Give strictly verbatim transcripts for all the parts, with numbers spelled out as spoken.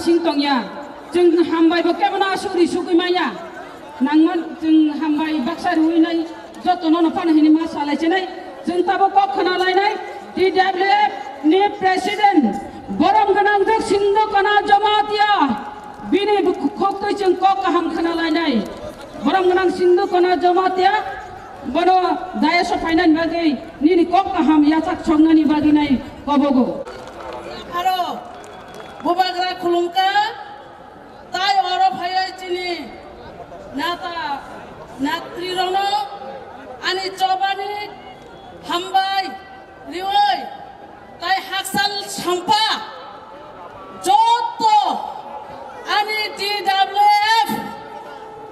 Sing tongya, chwng hambai bo kebono aswk ri sugwi manya. Nangma chwng hambai baksa riwi nai, joto nono phano hini ma salai chinai. Chwng tabo kok khna lainai, T W F ni president, borom gwnang jok Sindhu Kana Jamatia, bini buk-, khoktwi chwng kok kaham khna lainai. Borom gwnang Sindhu Kana Jamatia, bono dayas o phainani bagwi, nini kok kaham yachak soknani bagwi nai kobogo. Aro, Bubagra khulumkha, tai oro phaiwi chini nata, natrirokno ani chobani hambai riwi, tai hakchal sampha joto ani T W F,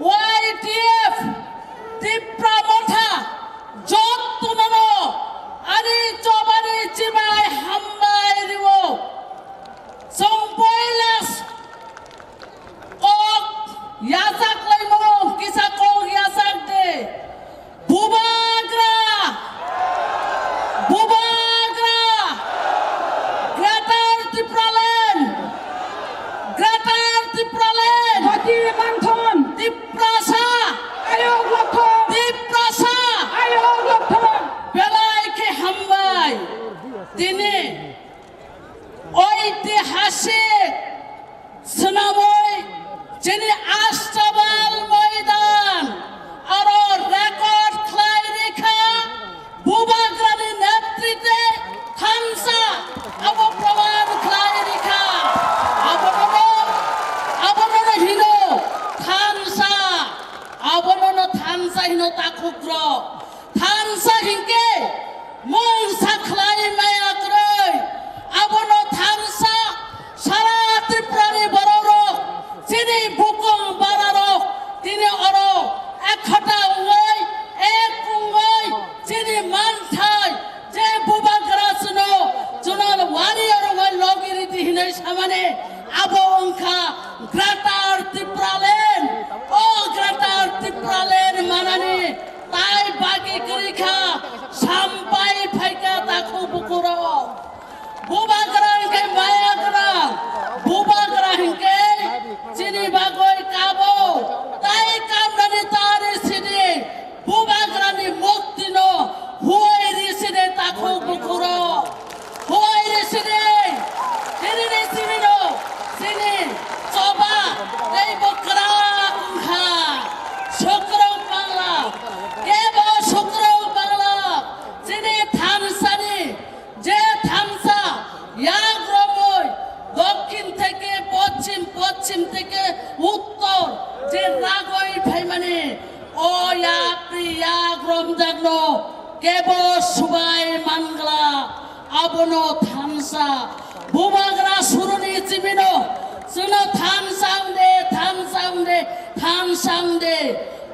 Y T F, Tipra Motha jotono ani chobani chibai hambai riwi. Chwng poila kok yachak laimung, kisa kok yachak de. Bubagra! Bubagra! Greater Tipraland! Greater Tipraland! Bati Manthon! Tiprasa! Ayok Lokthon! Tiprasa! Ayok Lokthon! Belai khe hambai! Tini oitihasik swnamwi chini Astabal moidan aro record khlai rikha, Bubagrani netritwe thansa abo proman khlai rikha. Abonono, abonono hino thansa, abonono thansa hino takhukrok. Thansa hinkhe mungsa khlai maya kwrwi. Abono thansa sara Tripurani borokrok, chini bukung bararok, tini oro ekhota wngwi, ek wngwi, chini manthai, je Bubagra chwngno, chwngno warrior wngwi logi ridi hinwi samani, abo wngkha Greater Tipraland. O Greater Tipraland manani tai bagi kwrwi kha, sampai phaikha takhuk bukurok. Bubagra hinkhe maya gra, Bubagra hinkhe chini bagwi kabo, tai kamnani tari sidi, Bubagrani muktino huoi riside takhuk bukurok. Huoi riside, chini ni chini no, chini choba, tei bo kwrak wngkha. Sukrok bangla, kebo sukrok bangla, chini thansani, je thansa, yak romoi, dokhin theke poschim, poschim theke uttor, je ragoi phaimani, o yapri yak romjakno, kebo subai mangla. Abono thansa, Bubagra suruni chimino, chwngno thansa wngde, thansa wngde, thansa wngde.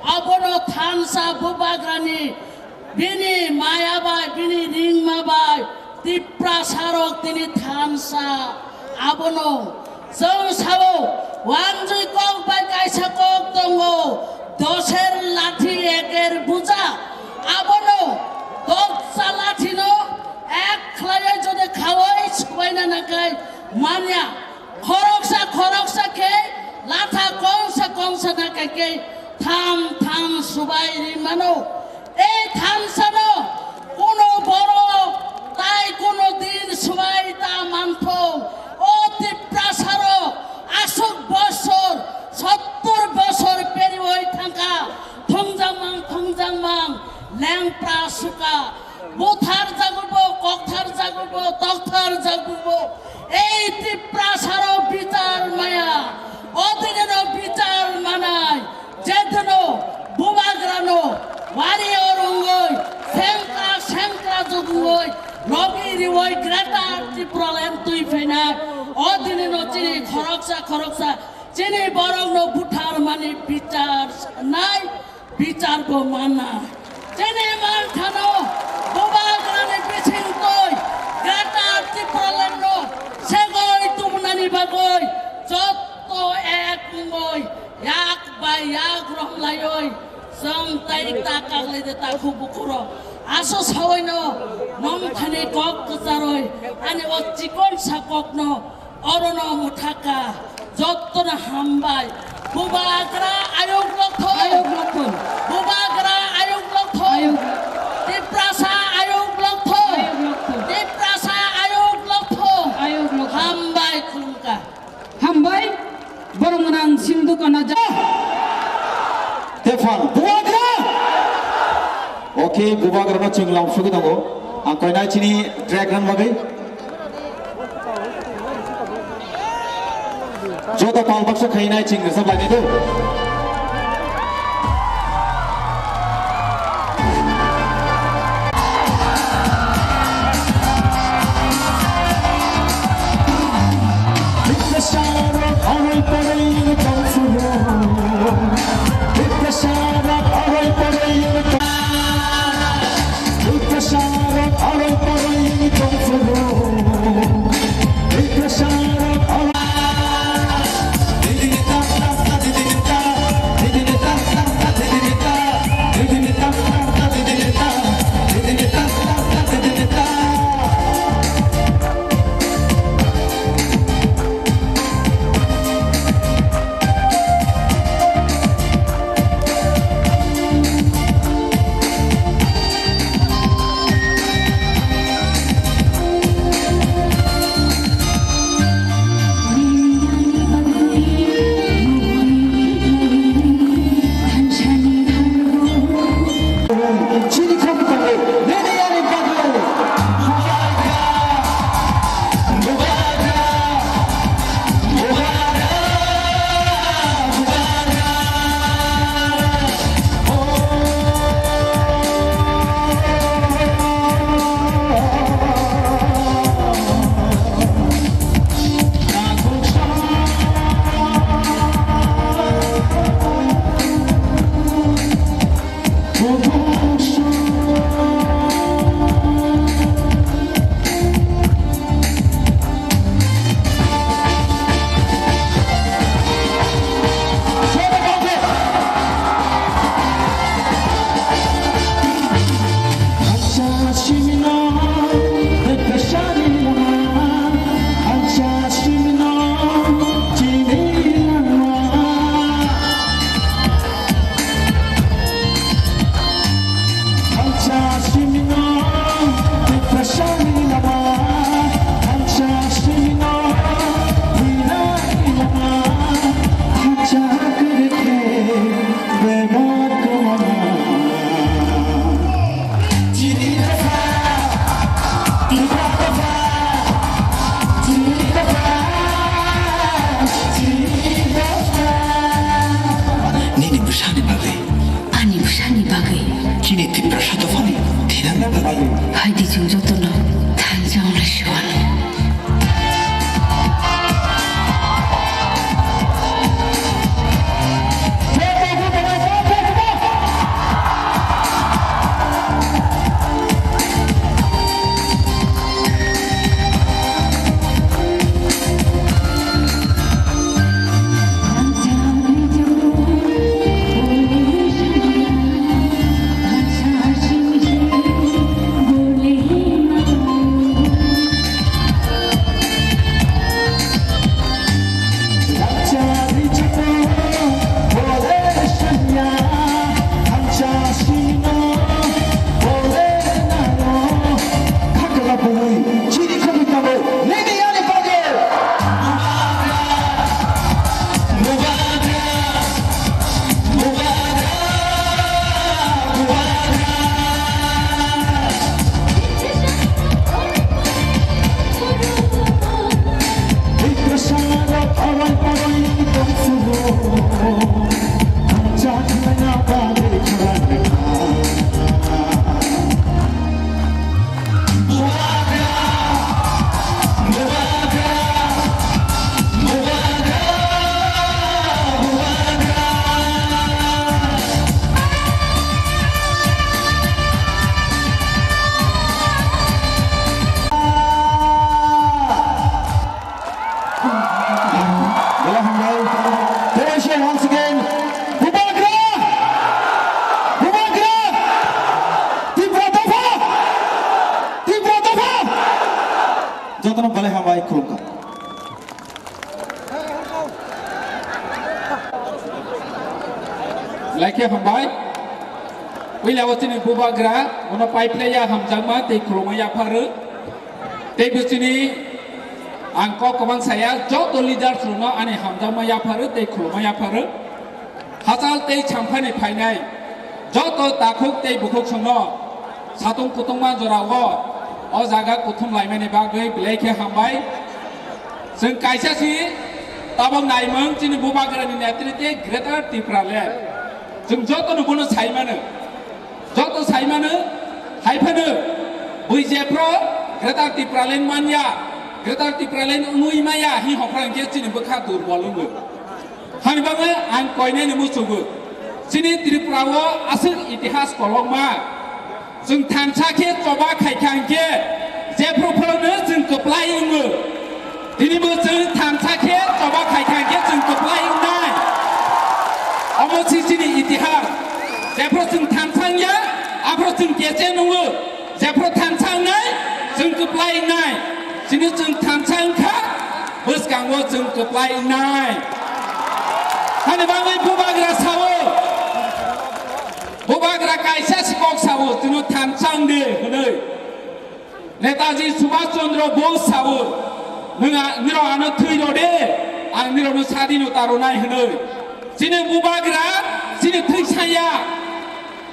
Abono thansa Bubagrani, bini maya bai, bini ringma bai, Tiprasarok tini thansa. Abono chwng sao, wanjwi kok bai kaisa kok tongo, doser lathi eker buja. Abono doksa lathino ek khlaiwi jodi khawai subaina nakai manya. Khoroksa khoroksa khe latha kongsa kongsa nakai khe tham tham subai ri mano. Ei thansano kuno borok tai kuno din swbai ta manthung. O Tiprasarok aswk bosor, sottor bosor periwi thangkha, thungjangmang thungjangmang lengpra suka. Buthar jagubo, kokthar jagubo, tokthar jagubo. Ei Tiprasarok bichar maya, odinino bichar manai. Jedino Bubagrano warrior wngwi, sengkrak sengkrak jugungwi, logi riwi Greater Tipraland twi phainai. O dinino chini khoroksa khoroksa chini borokno butharmani bichar nai, bichar bo manna. Chini manthano Bubagrani bising twi Greater Tipralandno segwi tubunani bagwi jotto ek wngwi yak bai yak romlaiwi chwng tai ta kaglai de takhuk bukurok. Aso sawaino nongthani kok kwcharwi ani o chikon sa kokno orono mwthaka. Hambai. Bubagra ayuk lokthong. Ayuk lokthong. Bubagra ayuk lokthong. Ayuk. Tiprasa ayuk lokthong. Ayuk lokthong. Tiprasa ayuk lokthong. Ayuk lokthong. Hambai khulumkha. Hambai. Borok gwnang sindhu kana ja. Tefan. Bubagra. Okay, Bubagra no chwng lamsugwi tongo. Ang koinai chini track run bagwi. Joto pal baksa khainai ching rwchap lainai do. Nini bwsani bagwi. Ani bwsani bagwi. Chini Tiprasa dophani thinangna bagwi. Phaidi chwng jotono thansa wnglaisio. Laikhe hambai. Puila o chini bubagra, ono paiphlaiya hamjakma tei khulumma yapharo. Tei bo chini ang kok kwbang saya, joto leaders rokno ani hamjakma yapharo tei khulumma yapharo. Hachal tei champhani phainai joto takhuk tei bukhuk songno satung kutungma jorao o jaga kuthum laimani bagwi belai khe hambai. Chwng kaisa si tabok naimung chini bubagrani netrite Greater Tipraland. Chwng jotono bono saimano. Joto saimano, haiphano bui jephro Greater Tipraland manya, Greater Tipraland wngwi maya hi hokra hwnkhe chini bwkha durbol wngo. Hani bagwi ang koinani muchugo. Chini Tripura o aswk itihas kolokma. Chwng thansa khe choba khaikha hwnkhe jephru phwrwngno chwng kwplai wngo. Tini bo chwng thansa khe choba khaikha hwnkhe chwng kwplai wngnai. Omo si chini itihas. Jephru chwng thansa wngya, aphru chwng kese nungo. Jephru thansa wngnai, chwng kwplai wngnai. Chini chwng thansa wngkha, bwskango chwng kwplai wngnai. Hani bagwi bubagra sao. Bubagra kaisa si kok sao, chwngno thansa wngdi hwnwi. Netaji Subhash Chandra Bose sao, "Nwng a-, nirok ano thwi rw de, ang nirokno sadi no ta rwnai," hwnwi. Chini bubagra, chini thwi saya,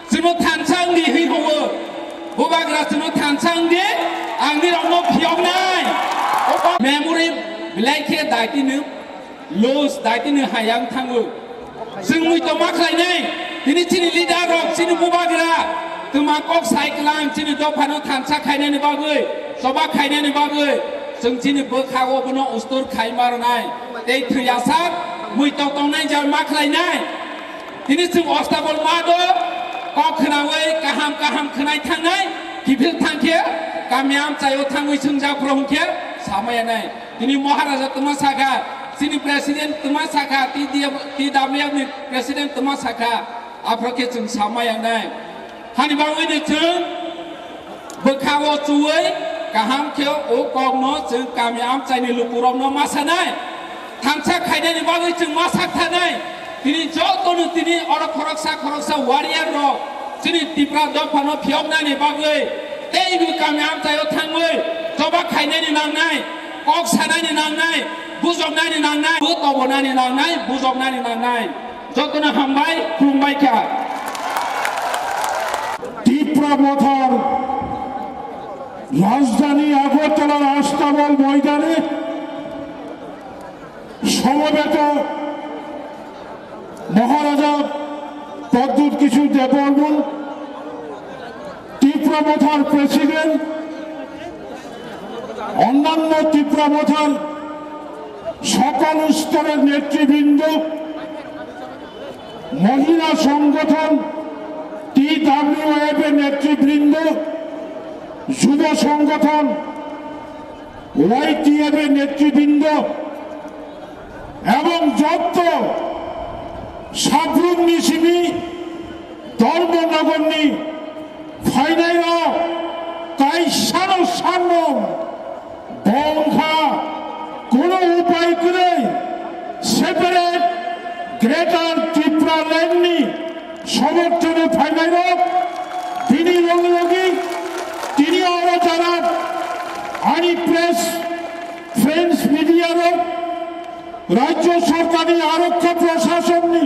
chwngno thansa wngdi hwnwi hwngo. Bubagra chwngno thansa wngdi, ang nirokno phiyoknai. Memory belai khe daitino. Los daitini hayang thango. Chwng mui tongma khlainai. Tini chini leader rok, chini bubagra twma kok sai klang, chini dophano thansa khainani bagwi, choba khainani bagwi chwng chini bwkha o bono ustur khai ma rwnai. Tei thwiyasak mui tong tongnai jal ma khlainai. Tini chwng ostabol ma do kok khnawi kaham kaham khnai thangnai, kiphil thangkhe kami amchaio thangwi chwng japhro hwnkhe samaya nai. Tini Maharaja twma sakha, chini president twma sakha, T D F, T W F ni president twma sakha, aphro khe chwng sama yangnai. Hani bagwi ni chwng bwkha o chuwi kaham khe o kokno chwng kami amchaini lukurokno ma sanai. Thansa khainani bagwi chwng ma sak thanai. Tini jotono tini oro khoroksa khoroksa warrior rok chini Tipra dophano phiyoknani bagwi teibo kami amchaio thangwi choba khainani nangnai. Kok sanani nangnai, bujoknani nangnai, bo tobonani nangnai, bujoknani nangnai. Jotono hambai, khulumbai kha. Tipra Mothar রাজধানী আগরতলার আস্তাবল ময়দানে সমবেত মহারাজা প্রদ্যুৎ কিশোর দেববর্মন, ত্রিপুরা মথার প্রেসিডেন্ট, অন্যান্য ত্রিপুরা মথার সকল স্তরের নেতৃবৃন্দ, মহিলা সংগঠন টিডাব্লিউএফ এর নেতৃবৃন্দ, যুব সংগঠন ওয়াইটিএফ এর নেতৃবৃন্দ এবং যত সাবরুম মিসিমি ধর্মনগরনি ফাইনাইরো কাইসানো সানো বংখা কোনো উপায় করে সেপারেট গ্রেটার ত্রিপুরা ল্যান্ডনি সমর্থনে ফাইনাইরো তিনি লগে লগে তিনি আরো যারা আনি প্রেস ফ্রেন্ডস মিডিয়ারো রাজ্য সরকারি আরক্ষা প্রশাসননি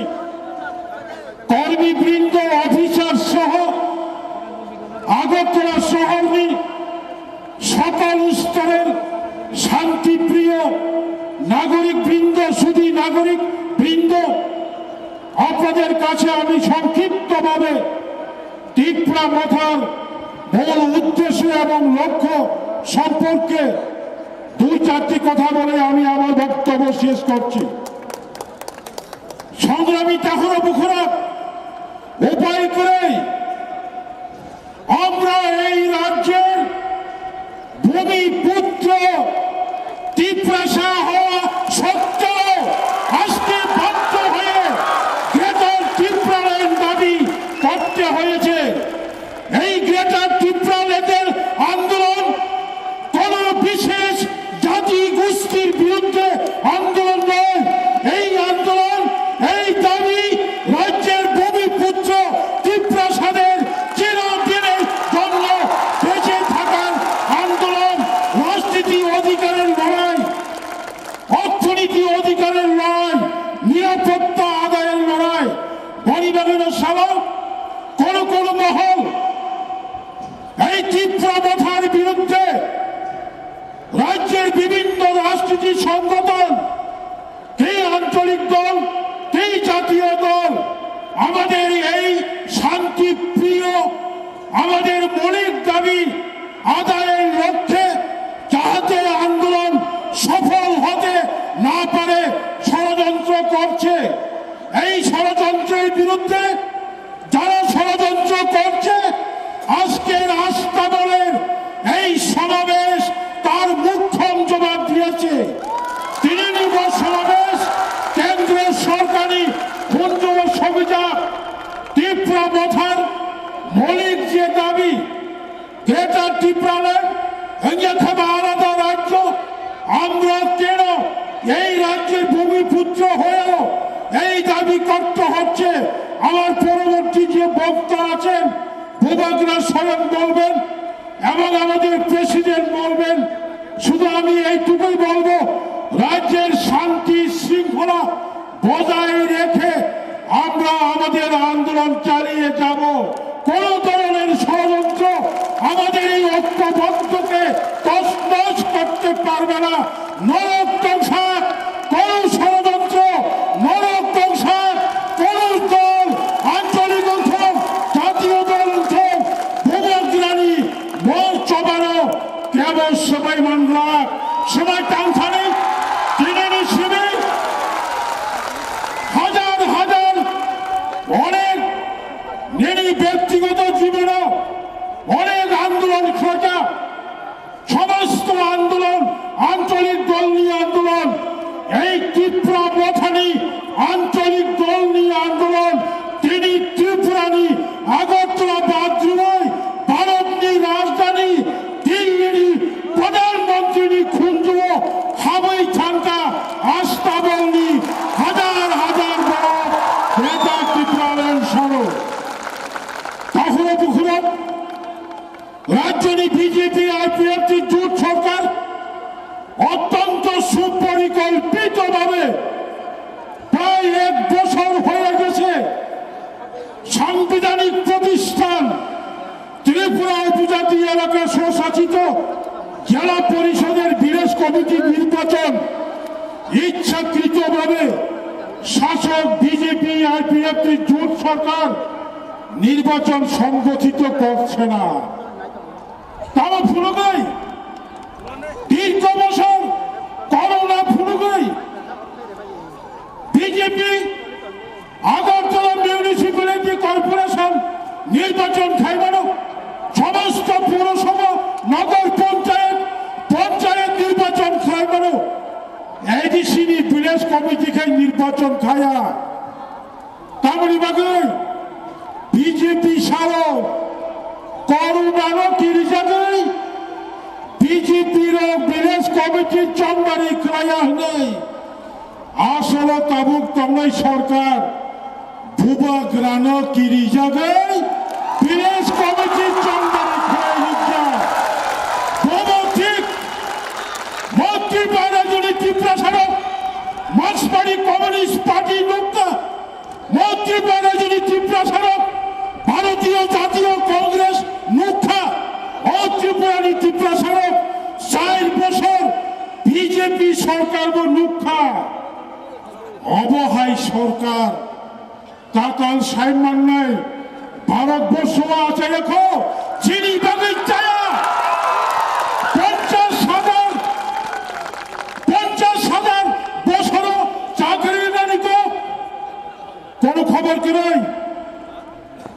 কর্মীবৃন্দ, অফিসার সহ আগরতলা শহরনি সকল স্তরের শান্তিপ্রিয় নাগরিক বৃন্দ, সুধী নাগরিক বৃন্দ, আপনাদের কাছে আমি সংক্ষিপ্তভাবে ত্রিপুরা মথার মূল উদ্দেশ্য এবং লক্ষ্য সম্পর্কে দুই চারটি কথা বলে আমি আমার বক্তব্য শেষ করছি। সংগ্রামী তাহুরা বুখুরা উপায় করে আমরা এই রাজ্যের ভূমিপুত্র তিপ্রাসা হওয়া সত্ত্বেও আজকে বাধ্য হয়ে গ্রেটার ত্রিপুরাল্যান্ড দাবি করতে হয়েছে। এই গ্রেটার ত্রিপুরাল্যান্ডের আন্দোলন কোনো বিশেষ জাতি গোষ্ঠীর বিরুদ্ধে আন্দোলন নয়। এই আন্দোলন, এই দাবি রাজ্যের ভূমি সালো কোনো কোনো মহল এই তীব্র প্রথার বিরুদ্ধে রাজ্যের বিভিন্ন রাজনীতি সংগঠন, কি আঞ্চলিক দল, কি জাতীয় দল, আমাদের এই শান্তিপ্রিয়, আমাদের মৌলিক দাবি আদায়ের লক্ষ্যে যাতে আন্দোলন সফল হতে না পারে ষড়যন্ত্র করছে। এই ষড়যন্ত্রের বিরুদ্ধে যারা ষড়যন্ত্র করছে, আজকের আস্তাবলের এই সমাবেশ তার মোক্ষম জবাব দিয়েছে। তিন দিনব্যাপী সমাবেশ কেন্দ্রীয় সরকারি খুঞ্জুর সবিজা তীব্র প্রথার মৌলিক যে দাবি, গ্রেটার টিপ্রাল্যান্ড, এখানে আলাদা রাজ্য, আমরা কেন এই রাজ্যের ভূমিপুত্র হয়েও এই দাবি করতে হচ্ছে? আমার পরবর্তী যে বক্তা আছেন, বুবাগ্রা স্বয়ং বলবেন এবং আমাদের প্রেসিডেন্ট বলবেন। শুধু আমি এইটুকুই বলবো, রাজ্যের শান্তি শৃঙ্খলা বজায় রেখে আমরা আমাদের আন্দোলন চালিয়ে যাব। কোনো ধরনের ষড়যন্ত্র আমাদের এই ঐক্যবদ্ধকে তছনছ করতে পারবে না। নরক সংসার, কোনো ষড়যন্ত্র, নরক সংসার, কোনো দল, আঞ্চলিক ঐক্য, জাতীয় দল ঐক্য, ভূমিগ্রাণী মঞ্চ বানাও। কেবল সবাই মানলাম, সবাই টান ছাড়ে। দিনের শিবির, হাজার হাজার, অনেক নিরীহ ব্যক্তিগত জীবনও অনেক আন্দোলন খোঁজা, সমস্ত আন্দোলন, আঞ্চলিক দল নিয়ে আন্দোলন, এই তীব্র প্রথানি আঞ্চলিক দল নিয়ে আন্দোলন, তিনি ত্রিপুরানি আগরতলা বাদ জুড়ে ভারতনি রাজধানী দিল্লিনি প্রধানমন্ত্রীনি খুঞ্জুও হাবই থাংকা আস্তাবলনি হাজার হাজার বড় গ্রেটার টিপ্রাল্যান্ড সড়ক। তাহলে বুঝলাম রাজ্যনি বিজেপি আইপিএফটি জোট সরকার অত্যন্ত সুপরিকল্পিতভাবে প্রায় এক বছর হয়ে গেছে সাংবিধানিক প্রতিষ্ঠান ত্রিপুরা উপজাতি এলাকা স্বশাসিত জেলা পরিষদের ভিলেজ কমিটি নির্বাচন ইচ্ছাকৃতভাবে শাসক বিজেপি আইপিএফটি জোট সরকার নির্বাচন সংগঠিত করছে না। Tamo phunugwi, dikho bosor corona phunugwi, B J P Agartala Municipality Corporation nirbachon khaimano, somosto purosabha, nogor ponchayet, ponchayet nirbachon khaimano, A D C ni village committee khai nirbachon khaya. Tamoni bagwi B J P salo corona no kirijagwi B J P rok village committee chongmani kwlaiya hwnwi asolo tabuk tongnai sorkar bubagrano kirijagwi village committee chongmani khwlai hwnjak. Bobo thik, Montri Bairajoni Tiprasarok Marksmari Communist Party nukha. Montri Bairajoni Tiprasarok Bharatiyo Jatiyo Congress nukha, o Tripurani Tiprasarok char bosor B J P sorkar bo nukha. Obo hai sorkar, tatal sai mannai Bharat borsho achai kho, chini bagwi chaya. Ponchash hajar, ponchash hajar bosoro chakri nani ko. Kono khobor kwrwi.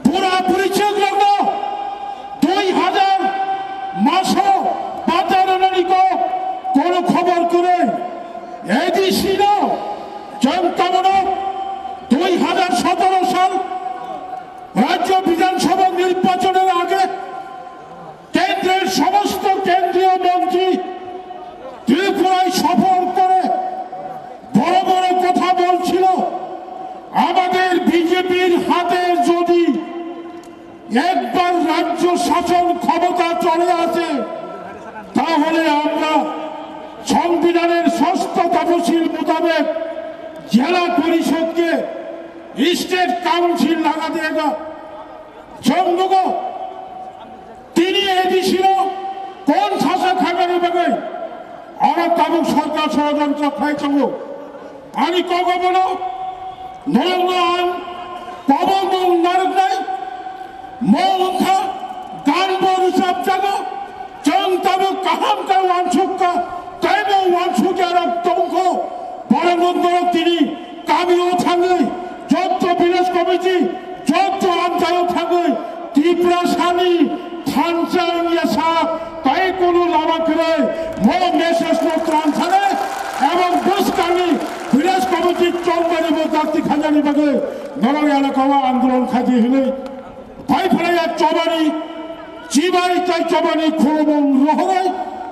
Pura puri chwk rokno dui hajar maso bata rwnani ko kono khobor kwrwi. A D C no chwng tamono dui hajar sotoro sal rajyo bidhan sabha nirbachonor age কেন্দ্রের সমস্ত কেন্দ্রীয় মন্ত্রী ত্রিপুরায় সফর করে বড় বড় কথা বলছিল। আমাদের বিজেপির হাতে যদি একবার রাজ্য শাসন ক্ষমতা চলে আসে, তাহলে আমরা সংবিধানের ষষ্ঠ তফসিল মোতাবেক জেলা পরিষদকে State Council laga de ego. Chwng nugo. Tini A D C no kon sasa khaimani bagwi oro tabuk sarkar sorojontro khlai tongo. Ani kogo bono norokno ang kobo mung narwknai. Mo wngkha gan bo rwchapjago. Chwng tabuk kaham khe uansuk kha, tei bo uansukya rok tongkho. Borok rok tini kamio thangwi, jotto village committee, jotto amchaio thangwi, Tiprasani thansa wngya sa, tei kunu lama kwrwi, mo message no twangsani, ebong bwskangni village committee chongmani bo dakti khainani bagwi, norok elakao andolon khaidi hinwi. Pai phalaiya chobani, chibai tai chobani khulumung rohoroi,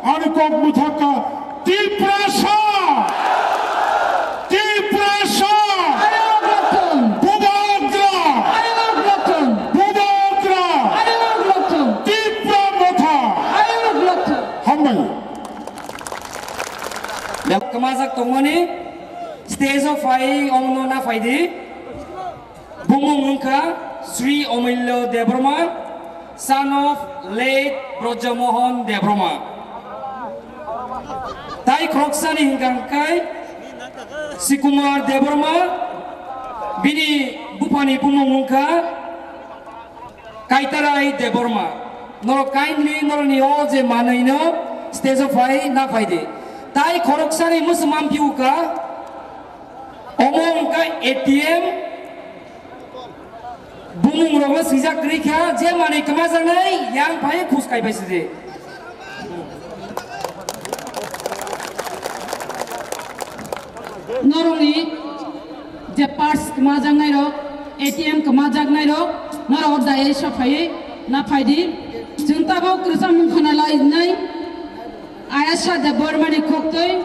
ani kok mwthakha Tiprasa! Tiprasa! Ayok Lokthong! Bubagra! Ayok Lokthong! Bubagra! Ayok Lokthong! Tipra Motha! Ayok Lokthong! Hambai. Kwmajak tongmani stage o phai ongno na phaidi. Bumung wngkha Sri Omulya Debbarma, son of late Brajamohan Debbarma. Tai khoroksani hwnkha hwnkhe Sikumar Debbarma, bini buphani bumung wngkha Kaitarai Debbarma. Norok kindly norokni o je manwino stage o phai na phaidi. Tai khoroksani mwswmam phiuka. Omo wngkha A T M. Bumung rokno swijak kwrwi kha, je manwi kwmajaknai yang phai khus kai bai sidi. Norokni je purse kwmajaknai rok, A T M kwmajaknai rok, norok dayai sophaiwi na phaidi. Chwng tabuk kwcham mung khna lainai. Ayasa Debbarmani koktwi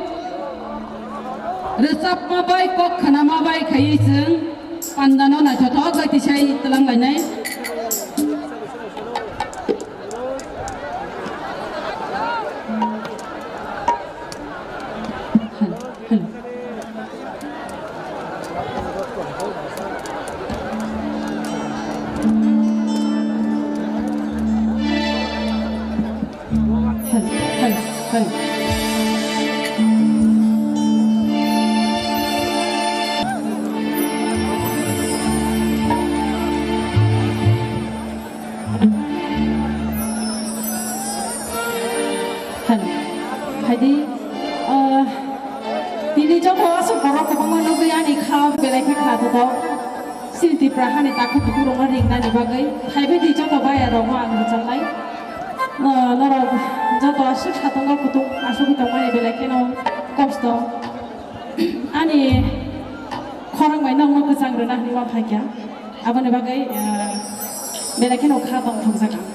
rwchapma bai kok khnama bai khaiwi chwng pandano naithothok bai tisai twlang lainai. Hello, hello. Hello. Haidi, ah, tini joto aswk borok kwbangma nugwi ani kha belai khe kha tongthok. Chini Tipra hani takhuk bukurokno ringnani bagwi. Haibaidi joto bayarokno ang rwchapnai. Ah, norok joto aswk satungo kutung asugwi tongmani belai kheno kosto. Ani khorang bai nokno kwchang rwna hwnwi ma phaikha. Aboni bagwi, ah, belai kheno kha tongthokjak ang.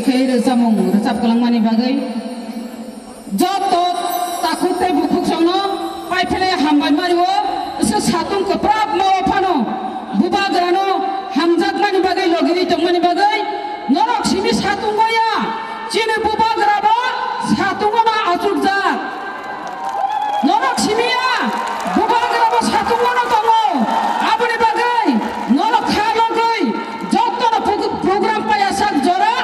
Khe rwchapmung rwchap kwlangmani bagwi joto takhuk tei bukhuk songno paiphinai hambai mari o, se satung kwprap ma o phano bubagrano hamjakmani bagwi logini tongmani bagwi norok simi satung o ya, chini bubagra bo satung o no achukjak. Norok simi ya, bubagra bo satung o no tongo, aboni bagwi norok kha logwi jotono pug-, program paiyasak jora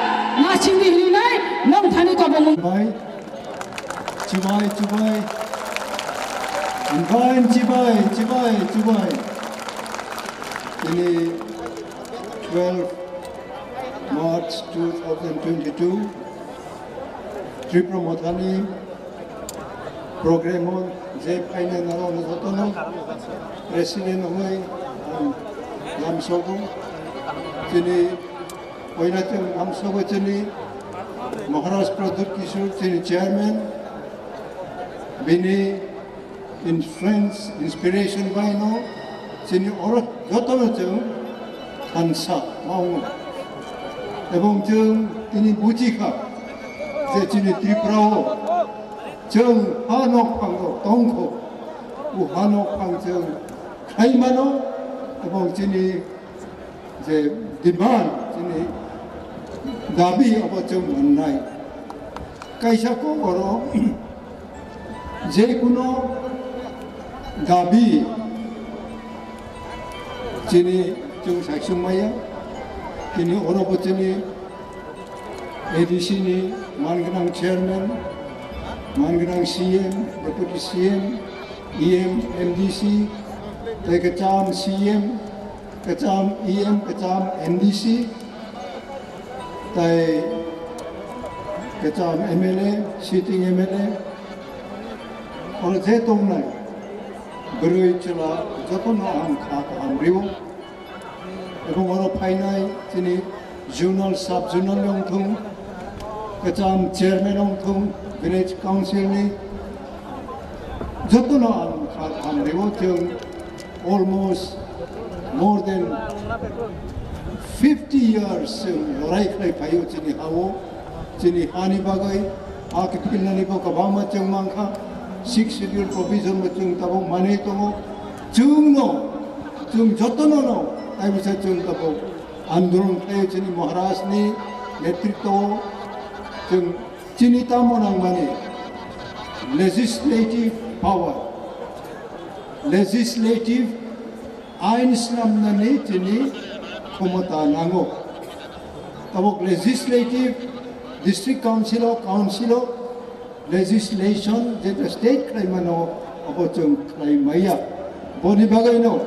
nasingdi hinwi nai nwng thani kobongmung. Bai, chibai, chibai. Bai, chibai, chibai, chibai. Ini twelve March two thousand twenty-two, Tipra Mothani program o je phainai norok jotono president hwnwi ang lamsogo. Chini poila chwng lamsogo chini Maharaj Pradyut Kishore chini chairman, bini influence, inspiration bai no chini oro jotono chwng thansa ma wngo. Ebong chwng tini buji kha je chini Tripura o chwng ha nok phang rok tong kho, o ha nok phang chwng khai mano, ebong chini je demand, chini dabi abo chwng mannai. Kaisa kok oro je kuno dabi chini chwng saisung maya, chini oro bo chini A D C ni mangnang chairman, mangnang C M, deputy C M, E M, M D C, tei kwcham C M, kwcham E M, kwcham M D C, tei kwcham M L A, sitting M L A, oro je tongnai bwrwi chwla jotono ang kha kaham rio. Ebong oro phainai chini zonal, sub zonal wngthung, kwcham chairman wngthung, village council ni jotono ang kha kaham rio. Chwng almost more than fifty years chwng lorai khlai phaio chini ha-o, chini hani bagwi ha kiphilnani bo kwbangma chwng mankha. Sixth Schedule provision bo chwng tabuk manwi tongo. Chwngno, chwng jotono no tai bisa chwng tabuk andolon khlaio chini Maharaj ni netritwo o. Chwng chini tamo nangmani legislative power, legislative ain snamnani chini khomota nango. Tabuk legislative, district council o, council o legislation jeta state khlai mano, abo chwng khlai maya. Boni bagwino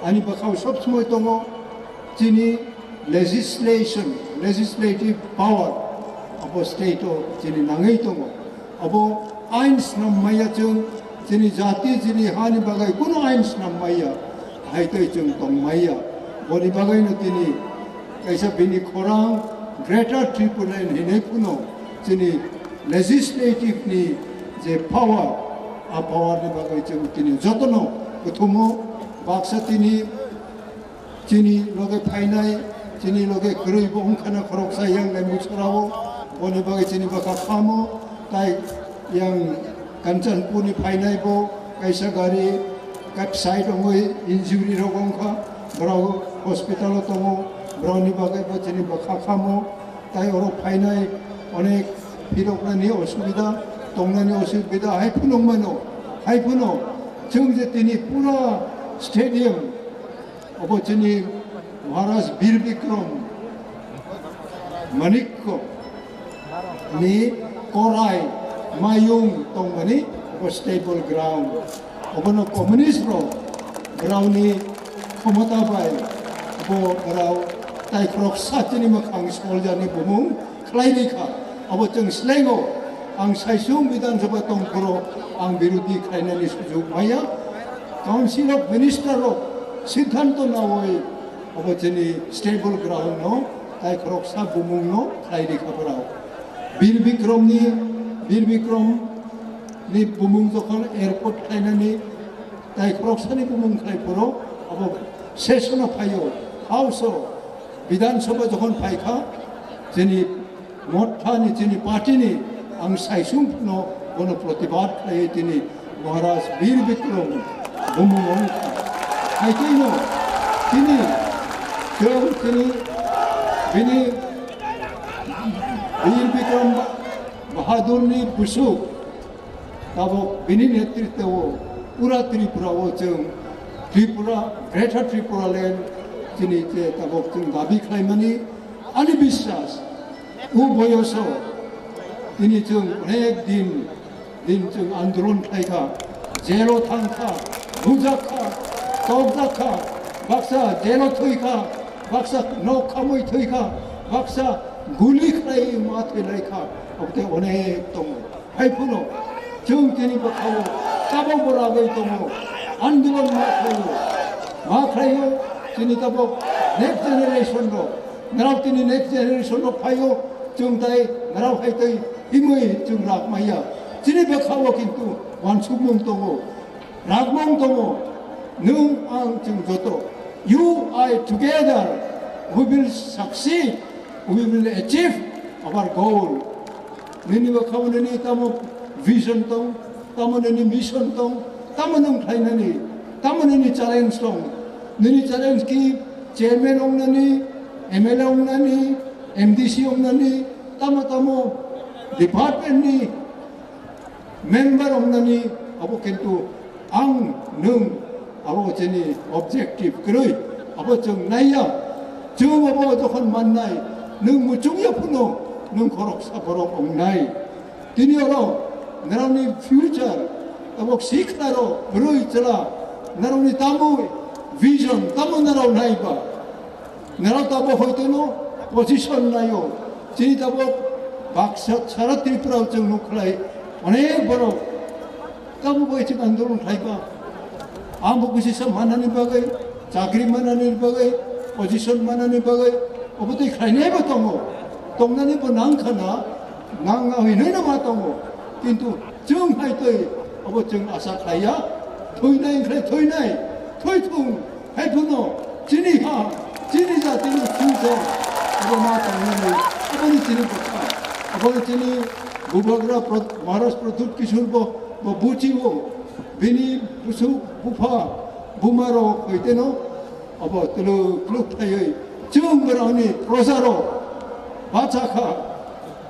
ani bwkhao sob somoi tongo chini legislation, legislative power abo state o chini nangwi tongo. Abo ain snam maya chwng, chini jati, chini hani bagwi kunu ain snam maya, hai tei chwng tong maya. Boni bagwino tini kaisa bini khorang Greater Tipraland hinwi phano chini legislative ni je power, a power ni bagwi chwng tini jotono kuthumo baksa tini chini loge phainai, chini loge kwrwi bo wngkhana khoroksa yang Laimuchara o, boni bagwi chini bwkha khamo, tai yang Kanchanpur ni phainai bo kaisa gari kap side wngwi injury rok wngkha, borok hospital o tongo, borokni bagwi bo chini bwkha khamo, tai oro phainai onek phiroknani osubida, tongnani osubida hai phunuk mano, hai phuno chwng je tini pura stadium Obo chini Maharaj Bir Bikram Manikko ni korai mayung tongmani obo stable ground. Obono communist rok borokni khomota bai bo borok taikhorok sa chini mwkhang soljani bumung khlai rikha. Abo chwng slengo ang saisung Bidhan Sabha tongphuru ang birodi khlainani sujuk maya. Council of Minister rok siddhanto nawi abo chini stable ground no taikhorok sa bumung no khlai rikha borok. Bir Bikrom ni, Bir Bikrom ni bumung jokhon airport khlainani taikhorok sani bumung khlai phuru abo session o phaio, House o, Bidhan Sabha jokhon phaikha, chini Mothani chini party ni ang saisung no bono protibad khlai tini Maharaj Bir Bikram bumung ong kha. Hai twi no tini chwng tini bini Bir Bikram Bahadur ni busuk tabok bini netritwo pura Tripura o chwng Tripura, Greater Tripura Land chini je tabok chwng dabi khlaimani ani biswas o boyoso tini chwng onek din din chwng andolon khlai kha, jelo thang kha, bujak kha, tokjak kha, baksa jelo thwi kha, baksa nok khamwi thwi kha, baksa guli khlai ma thwi lai kha, obote onek tongo. Hai phano chwng tini bwkhao tabok bo ragwi tongo, andolon ma khlaio, ma khlaio, tini tabok next generation rok, narok tini next generation rok phaio, chwng tai narok hai tei himwi chwng rak maya. Chini bwkhao kintu wansukmung tongo, rakmung tongo, nwng ang chwng joto. You, I together, we will succeed, we will achieve our goal. Nini bwkhao nini tamo vision tong, tamo nini mission tong, tamo nwng khlainani, tamo nini challenge tong. Nini challenge ki chairman ongnani, M L A ongnani, M D C ongnani, tamo tamo department ni member ongnani, abo kintu ang nwng abo chini objective kwrwi, abo chwng naiya. Chwng abo jokhon mannai, nwng muchungya phano nwng khoroksa borok ongnai. Tini oro narokni future, abo sikhlaro bwrwi chwla, narokni tamo vision, tamo narok naiba. Narok tabok hoitono position naio. Chini tabok baksa sara Tripura o chwng nuk khlai onek borok tabok bai chwng andolon khlaiba. Ang bo kisi sa manani bagwi, chakri manani bagwi, position manani bagwi, obo tei khlainai bo tongo. Tongnani bo nang khana, nang hinwi no ma tongo. Kintu chwng hai tei obo chwng asa khlaiya, thwinai wngkhe thwinai, thwi thung. Hai phano chini ha, chini jatini future abo ma tangmani, aboni chini bwkha, aboni chini bubagra Pro-, Maharaj Pradyut Kishore bo, bo buchiwo, bini busuk bupha, buma rok hoiteno abo twluk twluk thaiwi chwng borokni proja rok bacha kha,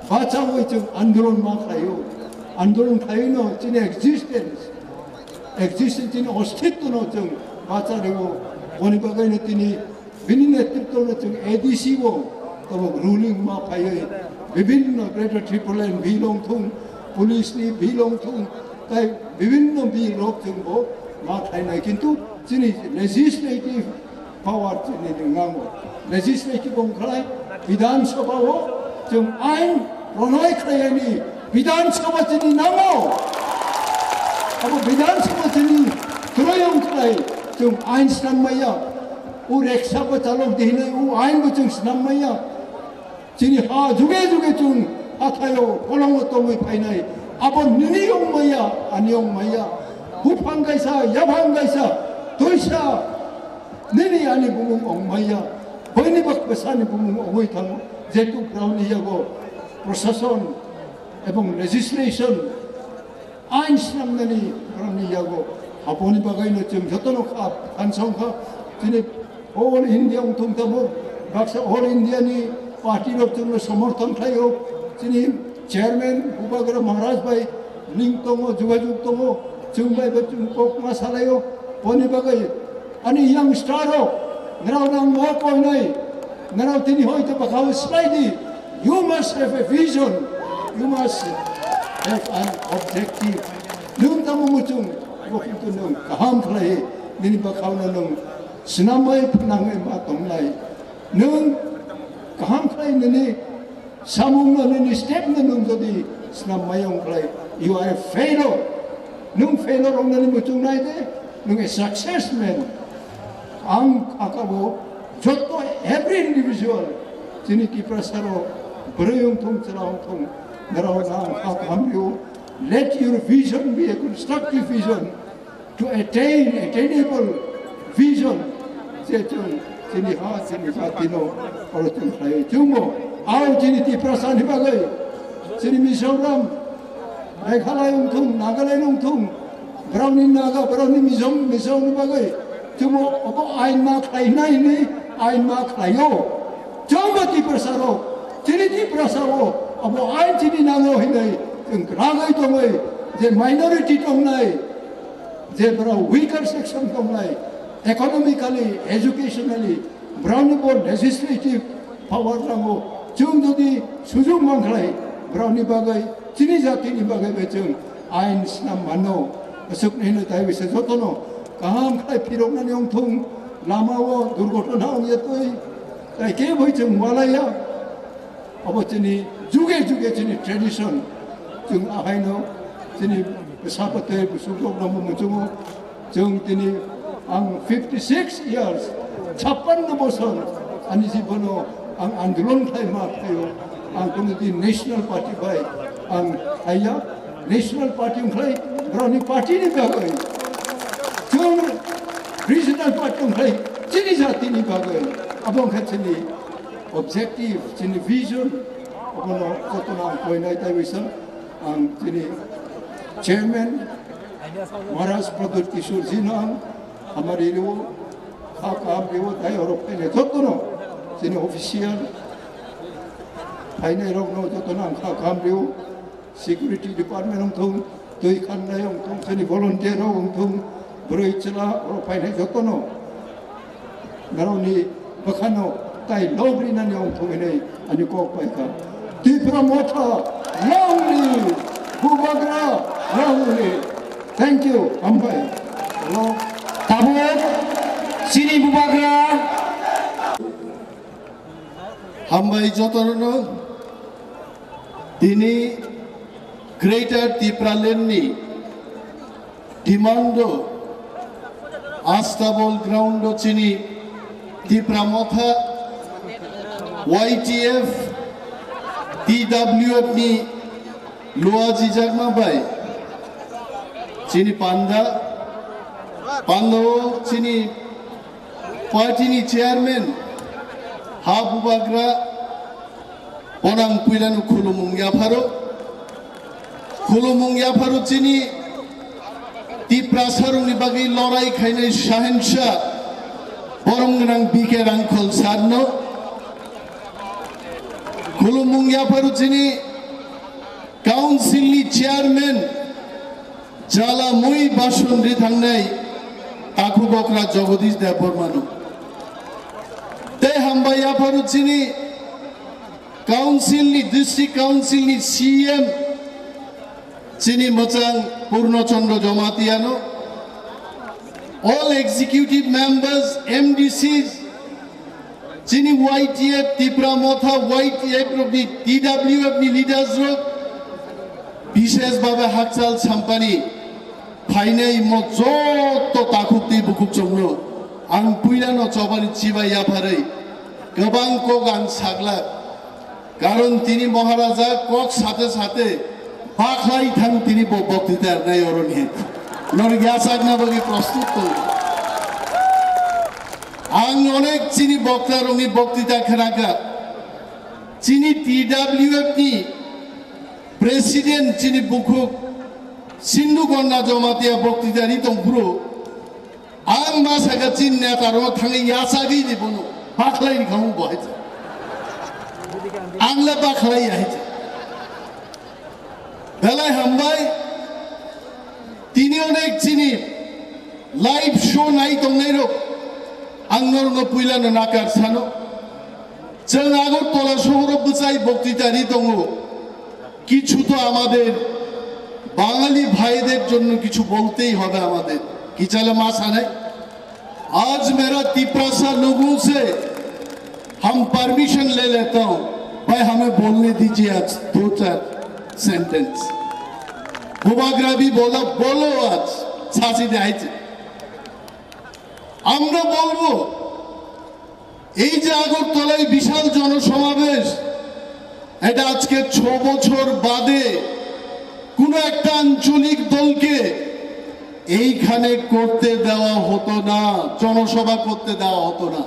bachawi chwng andolon ma khlaio, andolon khlaiwino chini existence, existence chini ostitwno chwng bacha rwo, boni bagwino tini bini netritwno chwng A D C o tabok ruling ma phaiwi bibhinno Greater Tipraland bill wng thung, police ni bill wng thung, tai bibhinno bill rok chwng bo ma khlainai, kintu chini legislative power chini nango. Legislative wng khlai Bidhan Sabha o chwng ain pronoy khlaiyani Bidhan Sabha chini nango. Abo Bidhan Sabha chini kwrwi wng khlai chwng ain snam maya. O reksa bo chalok di hinwi o ain bo chwng snam maya. Chini ha juge juge chwng hathaio kolongo tongwi phainai. Abo nini wng maya, ani wng maya. Buphang kaisa, yaphang kaisa, twisa nini ani bumung wng maya. Boini bak bwsani bumung wngwi thango. Jetu ground ni yago prosason ebong legislation ain snamnani borokni yago. Aboni bagwino chwng jotono kha, khansong kha, chini all India wngthung tamo, baksa all India ni party rok chwngno somorthon khlaio, chini chairman Bubagra Maharaj bai link tongo, jogajog tongo, chwng bai bo chwng kok ma salaio, boni bagwi ani youngster rok, nrao nang mo koinai, nrao tini hoi to bakao slai di, you must have a vision, you must have an objective. Nwng tamo muchung, bo kintu nwng kaham khlai, nini bakao no nwng swnamwi phnangwi ma tongnai. Nwng kaham khlai nini samung no nini step no nwng jodi snam mayung khlai, you are a failure. Nwng failure wngnani muchung nai de, nwng a success man. Ang akabo joto every individual chini Tiprasa rok bwrwi wngthung, chwla wngthung, nrao ang kha hamrio. Let your vision be a constructive vision to attain attainable vision. Je chwng chini ha, chini jatino oro chwng khlai chwngbo Ang chini Tiprasa ni bagwi, chini Mizoram, Meghalaya wngthung, Nagaland wngthung, borokni Naga, borokni Mizo-, Mizo ni bagwi, chwngbo obo ain ma khlainai hinwi ain ma khlaio. Chwngbo Tiprasa rok, chini Tiprasa o obo ain chini nango hinwi chwng kwragwi tongwi, je minority tongnai, je borok weaker section tongnai, economically, educationally, borokni bo legislative power nango. Chwng jodi sujuk mankhlai, borokni bagwi, chini jatini bagwi bai chwng ain swnam mano. Aswkno hino tai bisa jotono kaham khlai phiroknani wngthung, lama o durgotona wngya twi, tai kebo chwng walaiya. Abo chini juge juge chini tradition, chwng ahaino chini bwsa bwtwi bwswk rokno bo muchungo. Chwng tini ang fifty six years, chappanno bosor ani jibono ang andolon khlai ma khlaio. Ang kono din National Party bai ang haiya, National Party wngkhlai borokni party ni bagwi, chwng regional party wngkhlai chini jatini bagwi. Abo wngkha chini objective, chini vision, obono jotono ang koinai taiwi song. Ang chini chairman Maharaj Pradyut Kishore ji no ang hamari rio, kha kaham rio, tai oro phainai jotono chini official phainai rokno jotono ang kha kaham rio, security department wngthung, twi khannai wngthung, chini volunteer rok wngthung, bwrwi chwla oro phainai jotono norokni bwkhano tai log rinani wngthung hinwi ani kok pai kha. Tipra Motha long live! Bubagra long live! Thank you, hambai. Hello. Tabuk chini Bubagra. Hambai jotono. Tini Greater Tipraland ni demand o Astabol ground o chini Tipra Motha, Y T F, T W F ni luajijakma bai chini panda, panda o chini party ni chairman ha Bubagra Bono ang puilano khulumung yapharo. Khulumung yapharo chini Tiprasarokni bagwi lorai khainai Sahensa borom gwnang B K Rangkhol sarno. Khulumung yapharo chini council ni chairman Jala mui bason ri thangnai takhuk okra Jagadish Debbarmano. Tei hambai yapharo chini council ni, district council ni C M chini mwchang Purno Chandra Jamatia no, all executive members, M D Cs, chini Y T F, Tipra Motha Y T F rokni, T W F ni leaders rok, bishesh bhabe Hakchal Sampani phainai mo joto takhuk tei bukhuk chongno ang puilano chobani chibai yapharwi kwbang kok ang saglak. Karon tini Maharaja kok sate sate bakhlai thang tini bo boktita rwnai oroni. Norok yachakna bagwi prostut tongo. Ang onek chini bokta rokni boktita khnakha. Chini T W F ni president chini bukhuk Sindhu Gonna Jamatia boktita ri tong phuru. Ang ma saka chini neta rok thangwi yachagwi ni bono bakhlai ni khamu bo hai. Ang le bakhlai ya hai. Belai hambai, tini onek chini live show nai tongnai rok, ang norno puila no nakar sano. Chwng Agartala sohoro bwchai boktita ri tongo. কিছু তো আমাদের বাঙালি ভাইদের জন্য কিছু বলতেই হবে আমাদের। কি চালে মা সানাই? आज मेरा तिपरासा लोगों से हम परमिशन ले लेता हूँ। भाई, हमें बोलने दीजिए आज दो चार सेंटेंस। बुबाग्रा भी बोला, बोलो आज। सासी दे आइए। আমরা বলবো, এই যে আগরতলায় বিশাল জনসমাবেশ, এটা আজকে ছ বছর বাদে কোনো একটা আঞ্চলিক দলকে এইখানে করতে দেওয়া হতো না, জনসভা করতে দেওয়া হতো না।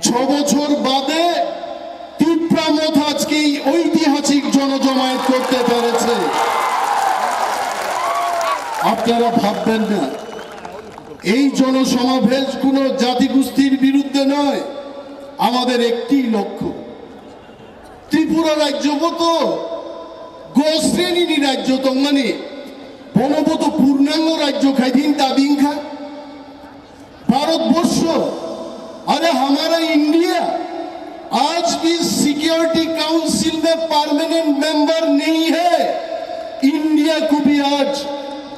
ছ বছর বাদে তীব্র তিপ্রা মথ আজকে এই ঐতিহাসিক জনজমায়েত করতে পেরেছে। আপনারা ভাববেন না, এই জনসমাবেশ কোনো জাতিগোষ্ঠীর বিরুদ্ধে নয়। আমাদের একটি লক্ষ্য, ত্রিপুরা রাজ্যগত গো শ্রেণীর রাজ্য তংমানি বনবত পূর্ণাঙ্গ রাজ্য খাইদিন দাবিংখা। ভারতবর্ষ, আরে হামারা ইন্ডিয়া, আজ ভি সিকিউরিটি কাউন্সিল মে পার্মানেন্ট মেম্বার নেই হে। ইন্ডিয়া কো ভি আজ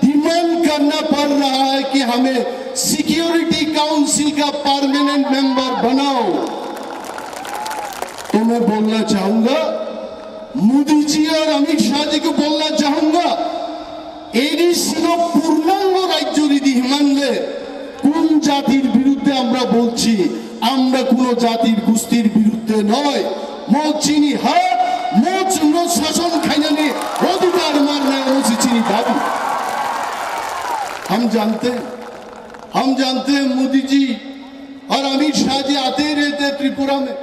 ডিমান্ড করনা পড় রাহা হে কি হামে সিকিউরিটি কাউন্সিল কা পার্মানেন্ট মেম্বার বানাও। তো মে বলনা চাহুঙ্গা, মোদি জি আর অমিত শাহ জি কো বলনা চাহুঙ্গা, এডিসি লো পূর্ণাঙ্গ রাজ্য যদি হিমানলে কোন জাতির বিরুদ্ধে আমরা বলছি? আমরা কোনো জাতির গোষ্ঠীর বিরুদ্ধে নয়। মো চিনি হক, মো চুনো শাসন খাইনানি অধিকার মারনা হচ্ছে চিনি দাবি। हम जानते हैं, हम जानते हैं मोदी जी और अमित शाह जी आते ही रहते हैं त्रिपुरा में।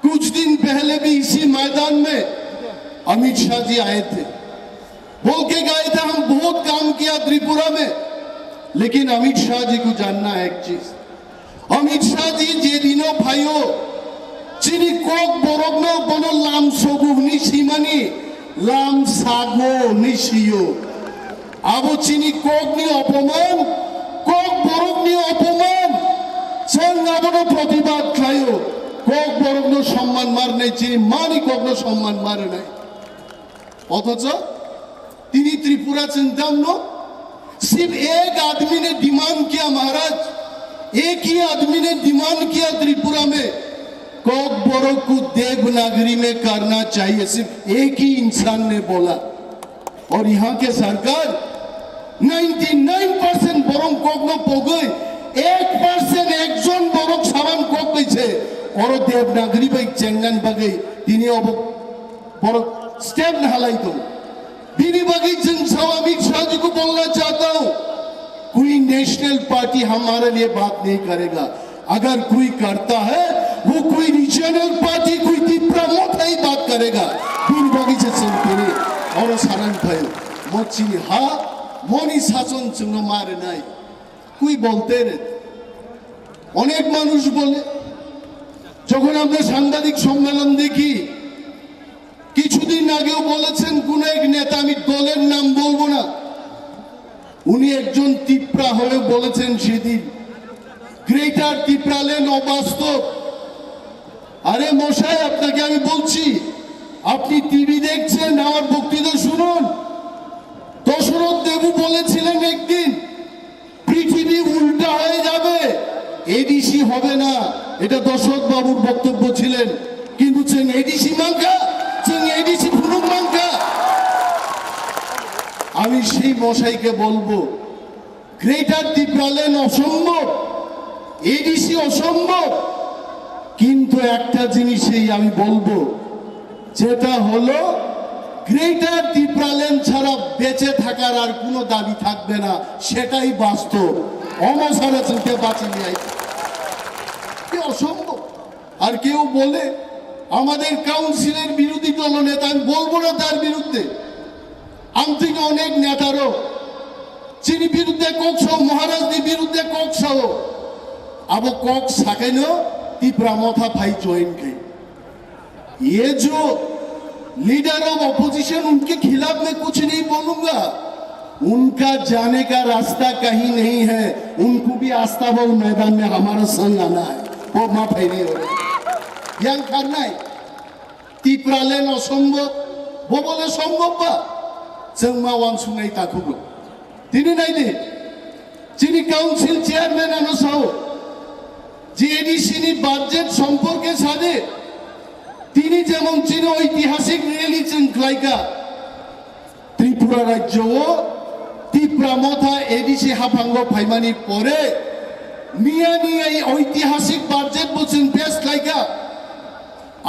कुछ दिन पहले भी इसी मैदान में अमित शाह जी आए थे, बोल के गए थे, हम बहुत काम किया त्रिपुरा में। लेकिन अमित शाह जी को जानना है एक चीज, अमित शाह जी जे दिनों भाइयों, chini Kokborok no bono lam sogo hwnwi swimani, lam sago hwnwi swiyo. Abo chini kokni opoman, Kokborokni opoman. Chwng abono protibad khlaio. Kokborokno somman marnai, chini mani kokno somman marnai. Othocho tini Tripura chwng tamno, sirf ek aadmi ne demand kiya Maharaj, ek hi aadmi ne demand kiya Tripura mein, Kokborok ko Devanagari mein karna chahiye, sirf ek hi insaan ne bola. Aur yahan ke sarkar ninety nine percent borok kokno pogwi, ek percent ekjon borok saban kok kaise, oro Devanagari bai chengnan bagwi tini obo borok step na halai tongo. Bini bagwi chwng sao Amit Shah ji ko bolna chahta hu, koi national party hamare liye baat nahi karega. अगर कोई करता है, वो कोई regional party, कोई तिप्रा मोथा ही बात करेगा। Bini bagwi se chwng tini oro sanani phaio. Mo chini ha, moni sason chwngno ma rwnai. Koi bolte re? অনেক মানুষ বলে, যখন আমরা সাংবাদিক সম্মেলন দেখি, কিছুদিন আগেও বলেছেন কোন এক নেতা, আমি দলের নাম বলবো না, উনি একজন তিপ্রা হয়ে বলেছেন সেদিন, গ্রেটার তিপ্রাল্যান্ড অবাস্তব। আরে মশাই, আপনাকে আমি বলছি, আপনি টিভি দেখছেন, আমার বক্তৃতা শুনুন। দশরথ দেবু বলেছিলেন একদিন, পৃথিবী উল্টা হয়ে যাবে, এডিসি হবে না, এটা দশরথ বাবুর বক্তব্য ছিলেন। কিন্তু চেন এডিসি মাঙ্কা, চেন এডিসি ফুলুক মাঙ্কা। আমি সেই মশাইকে বলবো, গ্রেটার তিপ্রাল্যান্ড অসম্ভব, এডিসি অসম্ভব। কিন্তু একটা জিনিসই আমি বলবো, যেটা হলো গ্রেটার তিপ্রাল্যান্ড ছাড়া বেঁচে থাকার আর কোনো দাবি থাকবে না, সেটাই বাস্তব। অমসারা চিনতে বাঁচি নেই, কি অসম্ভব। আর কেউ বলে আমাদের কাউন্সিলের বিরোধী দলনেতা, আমি বলবো না তার বিরুদ্ধে, আন্তরিক অনেক নেতারও চিনি বিরুদ্ধে ককসহ, মহারাজনি বিরুদ্ধে ককসহ, আবো ককসাকেনো তিপ্রা মথা ফাই জয়েন খাই। ये जो लीडर ऑफ अपोजिशन, उनके खिलाफ मैं कुछ नहीं बोलूंगा। उनका जाने का रास्ता कहीं नहीं है। उनको भी आस्ताबल मैदान में हमारा संग आना है। वो माफ है नहीं हो रहा। Yang karnai, Tipraland অসম্ভব, bo bole সম্ভব ba? Chwng ma uansuknai takhuk rok. Tini nai di, chini council chairman ano sao, G A D C ni budget সম্পর্কে সাদে, tini jemon chini ঐতিহাসিক rally chwng khlaika, Tripura rajyo o Tipra motha A D C haphango phaimani pore miya ni ei oitihasik budget bo chwng pass khlaika.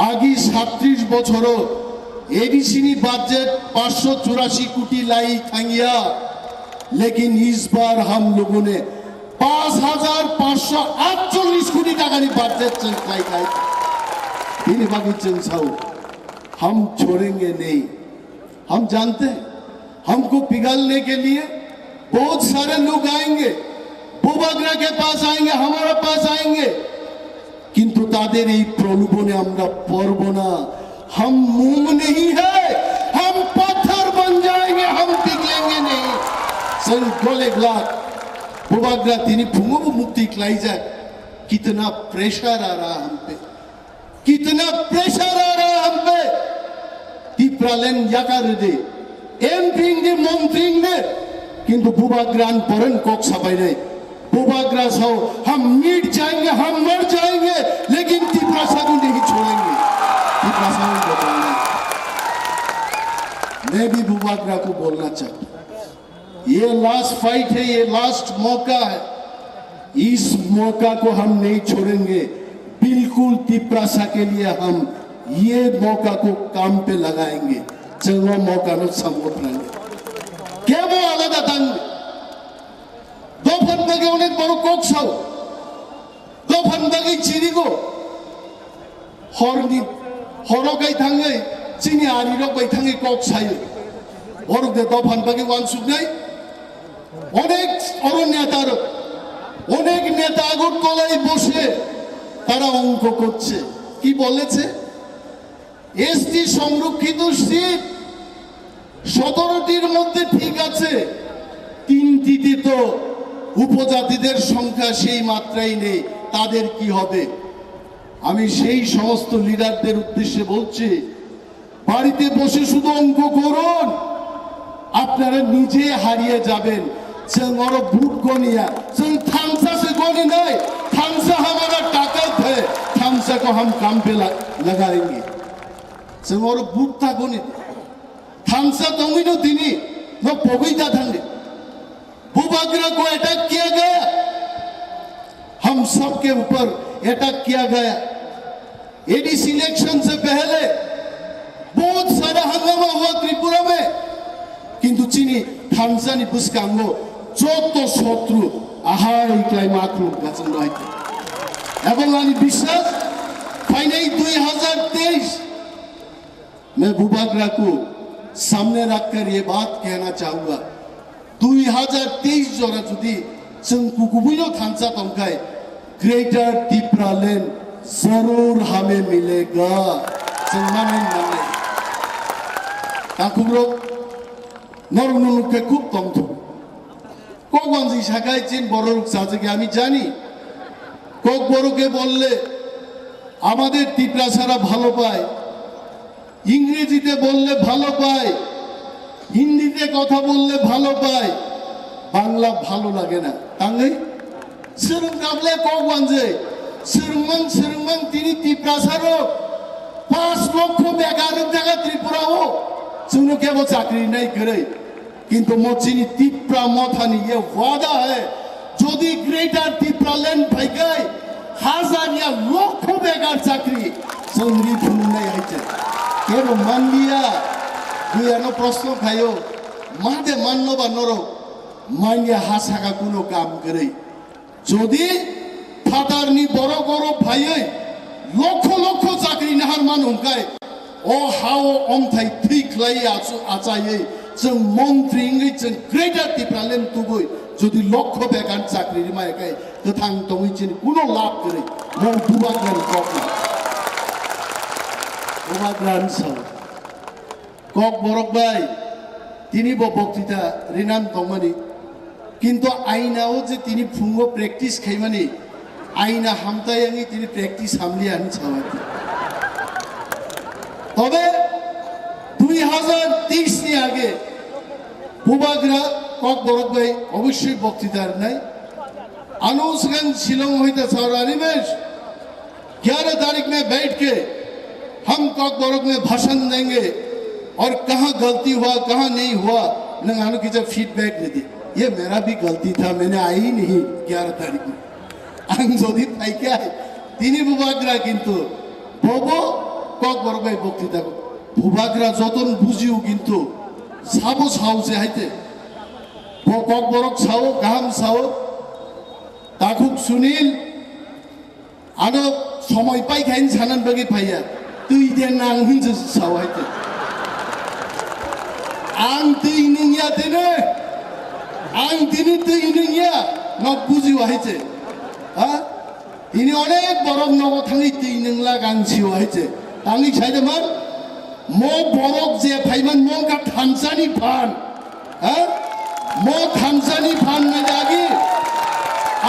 Agi সাতত্রিশ bochoro A D C ni budget পাঁচশো চুরাশি কোটি lai thangya, lekin is bar hum logo ne পাঁচ হাজার পাঁচশো আটচল্লিশ কোটি taka ni budget chwng khlai khai. Bini bagwi chwng sao, हम छोड़ेंगे नहीं। हम जानते हैं, हमको पिघलने के लिए बहुत सारे लोग आएंगे, বুবাগ্রা के पास आएंगे, हमारे पास आएंगे। কিন্তু তাদের এই প্রলোভনে আমরা পড়ব না। हम मोम नहीं है, हम पत्थर बन जाएंगे, हम पिघलेंगे नहीं। Chwng gole glak, bubagra tini phungo bo mukti khlaijak. कितना प्रेशर आ रहा हम पे, कितना प्रेशर आ रहा हम पे। Tipraland yakar de, M P de, मंत्री de, কিন্তু বুবাগ্রান পরেন kok sabainai. बुबाग्रा sao, हम मिट जाएंगे, हम मर जाएंगे, लेकिन तिपरासा को नहीं छोड़ेंगे। तिपरासा को बचाएंगे। मैं भी बुबाग्रा को बोलना चाहता हूँ, ये लास्ट फाइट है, ये लास्ट मौका है, इस मौका को हम नहीं छोड़ेंगे। बिल्कुल तिपरासा के लिए हम ये मौका को काम पे लगाएंगे। Chwng o mokano samwk nango. Kebo alada tang. Dophan bagwi onek borok kok sao. Dophan bagwi chirigo. Horni, horo kai thangwi chini arirok bai thangwi kok sayo. Borok de dophan bagwi wansuknai. অনেক বড় নেতার, অনেক নেতা আগরতলায় বসে তারা অঙ্ক করছে। কি বলেছে? এসটি সংরক্ষিত সিট সতেরোটির মধ্যে ঠিক আছে, তিনটিতে তো উপজাতিদের সংখ্যা সেই মাত্রায় নেই, তাদের কি হবে? আমি সেই সমস্ত লিডারদের উদ্দেশ্যে বলছি, বাড়িতে বসে শুধু অঙ্ক করুন, আপনারা নিজে হারিয়ে যাবেন। Chwng oro vote goniya, chwng thansa se goninai, thansa hamara takat hai, thansa ko ham kam pe la-, lagayenge. Chwng oro vote ta goni, thansa tongwi no tini, no pogwi ta thangdi. Bubagra ko attack kiya gaya, हम सबके ऊपर अटैक किया गया। ADC election से पहले बहुत सारा हंगामा हुआ त्रिपुरा में, কিন্তু chini thansa ni bwskango joto sotru ahai klai ma khulum gachang bai. এবং আমি বিশ্বাস, ফাইনাল দুই হাজার তেইশ, मैं बुबाग्रा को सामने रखकर ये बात कहना चाहूंगा, দুই হাজার তেইশ jora jodi chwng kukubuino thansa tongkhai, Greater Tipraland zarur hame milega. Chwng manai manai. Takhukrok, norok nunuk khe khub tongthok. Kokwanji sakai chin borok sajagi ami jani. Kokboroke bolle, আমাদের তিপ্রাসারা ভালো পায়, ইংরেজিতে বললে ভালো পায়, হিন্দিতে কথা বললে ভালো পায়, বাংলা ভালো লাগে না। Tangwi swrwng kable kokwanji, swrwngmang swrwngmang tini tiprasarok pas lokho bekar jaga Tripura o, chwngno kebo chakri nai kwrwi. কিন্তু mo chini Tipra Mothani ye wada hai, jodi Greater Tipraland phaikai, hazar ya lokho bekar chakri chwng ri phunuknai hai se. Kebo manliya, dui ano proshno khaio, ma de manno ba norok, manya ha saka kuno kam kwrwi. Jodi phatarni borok oro phaiwi lokho lokho chakri nahar man hwnkhai, o ha-o omthai thwi khlaiwi achu-, achaiwi chwng montri wngwi chwng Greater Tipraland tubui jodi lokho bekan chakri rwmai khe kwthang tongwi chini kuno lab kwrwi, mol bubagrani kok no. Bubagrani sao. Kokborok bai, tini bo boktita rinan tongmani. Kintu aina o je tini phungo practice khaimani, aina hamtai wngwi tini practice hamliya hinwi sawi. Tobe dui hazar teis ni age bubagra Kokborok bai obossoi boktita rinai. Ano swkang Shillong hoita sao Animesh, ग्यारह तारीख में बैठ के हम कॉकबरक में भाषण देंगे और कहाँ गलती हुआ, कहाँ नहीं हुआ, nang ano kisa feedback de di. ये मेरा भी गलती था, मैंने आई नहीं ग्यारह तारीख में। Ang jodi phaikhe ai, tini bubagra kintu bobo Kokborok bai boktita bubagra joton bujio kintu sabo sao se haite. Bo Kokborok sao, gaham sao, Takhuk Sunil, ano somoi paikha hinwi sanani bagwi phaiya. Twi de nang hinse sao hai te. Ang twi nung ya tene. Ang tini twi nung ya. Nok buji wa hai te. Ha? Tini onek borok nogo thangwi twi nung lak ang si wa hai te. Tangwi sai de man. Mo borok je phaiman mo ka thamsani phan. Ha? Mo thamsani phan na agi.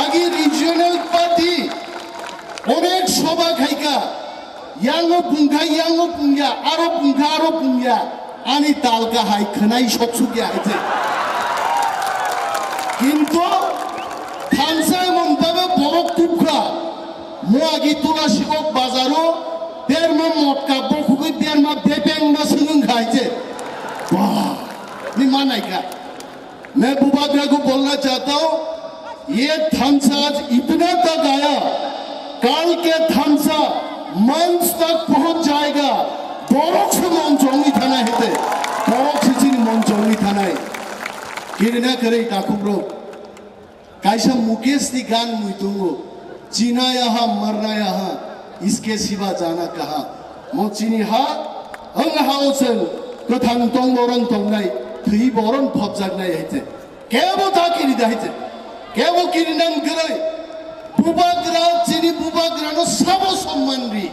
Agi regional party. Onek soba khaika. Yango pungkha, yango pungya, aro pungkha, aro pungya. Ani talka hai khwnai sok sukya hai se. Kintu thansa mong babe borok tupkha. Mo agi tula sikok bazaro berma motka bokhugwi berma bebeng ma swnung khai se. Wah, ni manai ka. मैं बुबागरा को बोलना चाहता हूँ, ये थामसा आज इतना तक आया, कल के थामसा मंच तक पहुंच जाएगा। Borok se mon chongwi thanai hete, borok se chini mon chongwi thanai. Kirina kare takhuk rok. Kaisa Mukesh ni gan mui tongo, "China yaha, marna yaha, iske siwa jana kaha." Mo chini ha, ang ha o chwng kwthang tong borong tongnai, thwi boron phobjaknai hai te. Kebo ta kiri da hai te. Kebo kiri nang kwrwi. Bubagra, chini bubagra no sabo somman ri.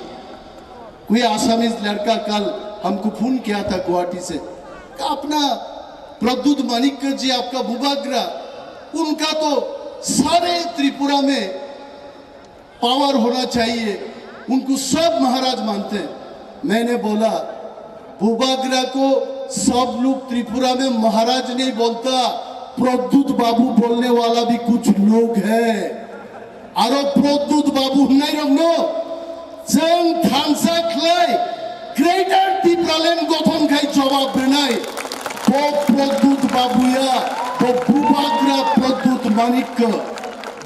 कोई आसामीज लड़का कल हमको फोन किया था गुवाहाटी से, "अपना प्रद्युत मानिक जी, आपका बुबागरा, उनका तो सारे त्रिपुरा में पावर होना चाहिए, उनको सब महाराज मानते हैं।" मैंने बोला, "बुबागरा को सब लोग त्रिपुरा में महाराज नहीं बोलता, प्रद्युत बाबू बोलने वाला भी कुछ लोग है।" Aro Pradyut Babu hwnnairokno chwng thansa khlai Greater Tipraland gothon khai jobab rwnai. Bo Pradyut Babu ya, bo Bubagra Pradyut Manikya.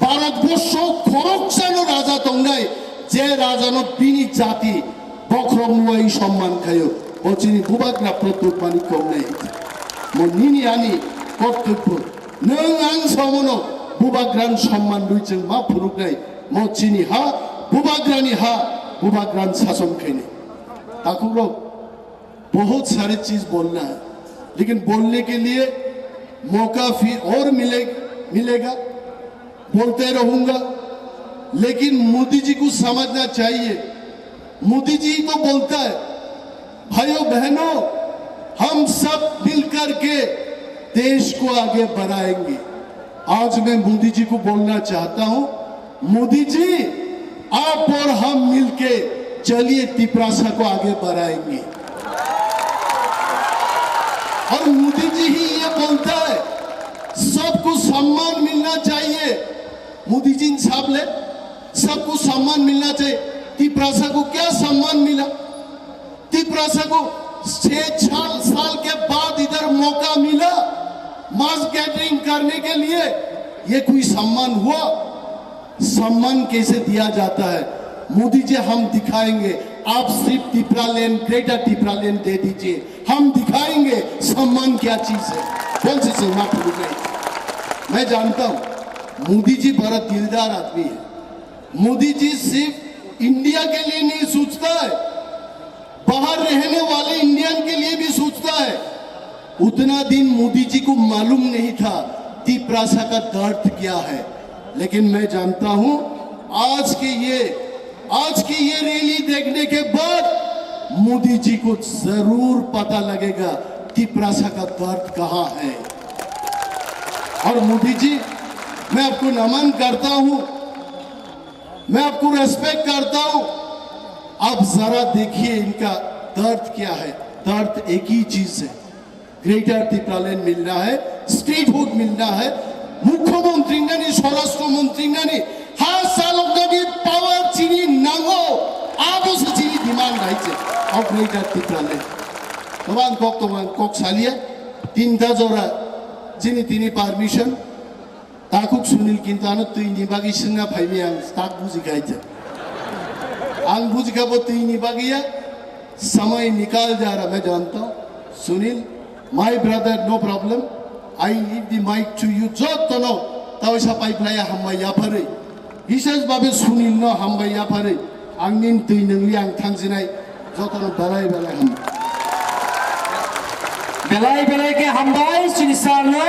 Bharatborsho khoroksano raja tongnai, je rajano bini jati bokhorok nuwai somman khaio. Bo chini Bubagra Pradyut Manikya wngnai. Mo nini ani kortobbo. Nwng ang samono Bubagrani somman rwi chwng ma phunuknai, mo chini ha, Bubagrani ha, Bubagrani sason khainai. Takhukrok, bahut sare cheez bolna hai, lekin bolne ke liye mauka fir aur mile, milega, bolte rahunga, lekin Modi ji ko samajhna chahiye, Modi जी तो बोलता है, भाइयों बहनों, हम सब मिलकर के देश को आगे बढ़ाएंगे। आज मैं मोदी जी को बोलना चाहता हूं, मोदी जी, आप और हम मिलके चलिए तिपरासा को आगे बढ़ाएंगे। और मोदी जी ही ये बोलता है, सबको सम्मान मिलना चाहिए। मोदी जी ने साफ ले, सबको सम्मान मिलना चाहिए। तिपरासा को क्या सम्मान मिला? तिपरासा को छह साल, साल के बाद इधर मौका मिला mass gathering करने के लिए, ये कोई सम्मान हुआ? सम्मान कैसे दिया जाता है? मोदी जी, हम दिखाएंगे, आप सिर्फ टिपरालैंड, ग्रेटर टिपरालैंड दे दीजिए, हम दिखाएंगे सम्मान क्या चीज है। बोल से सम्मान। मैं जानता हूं, मोदी जी बड़ा दिलदार आदमी है। मोदी जी सिर्फ इंडिया के लिए नहीं सोचता है, बाहर रहने वाले इंडियन के लिए भी सोचता है। उतना दिन मोदी जी को मालूम नहीं था तिपरासा का दर्द क्या है, लेकिन मैं जानता हूं, आज के ये, आज की ये रैली देखने के बाद मोदी जी को जरूर पता लगेगा तिपरासा का दर्द कहां है। और मोदी जी, मैं आपको नमन करता हूं, मैं आपको रेस्पेक्ट करता हूं। आप जरा देखिए इनका दर्द क्या है। दर्द एक ही चीज है, ग्रेटर टिपरालैंड मिलना है, स्टेटहुड मिलना है। मुख्यमंत्री nani, स्वराष्ट्र मंत्री nani, ha salok nani power chini nango, abo se chini demand hai se, of Greater Tipraland. Tobang kok, tobang kok salia, tinta jora, chini tini permission, Takhuk Sunil kintu ano twi ni bagwi swngna phaimaya ang tak buji kha aija. Ang buji kha bo twi ni bagwi ya, samay nikal ja raha, main janta hu. Sunil, my brother, no problem. I give the mic to you. Jotono tawi sa pai phlaiya hambai yapharwi. Bises babe Sunil no hambai yapharwi. Ang nini twi nungli ang thangsinai. Jotono belai belai hambai. Belai belai khe hambai chini sir no.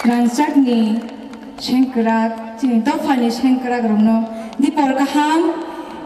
Rangchakni sengkrak, chini dophani sengkrakrokno dipor kaham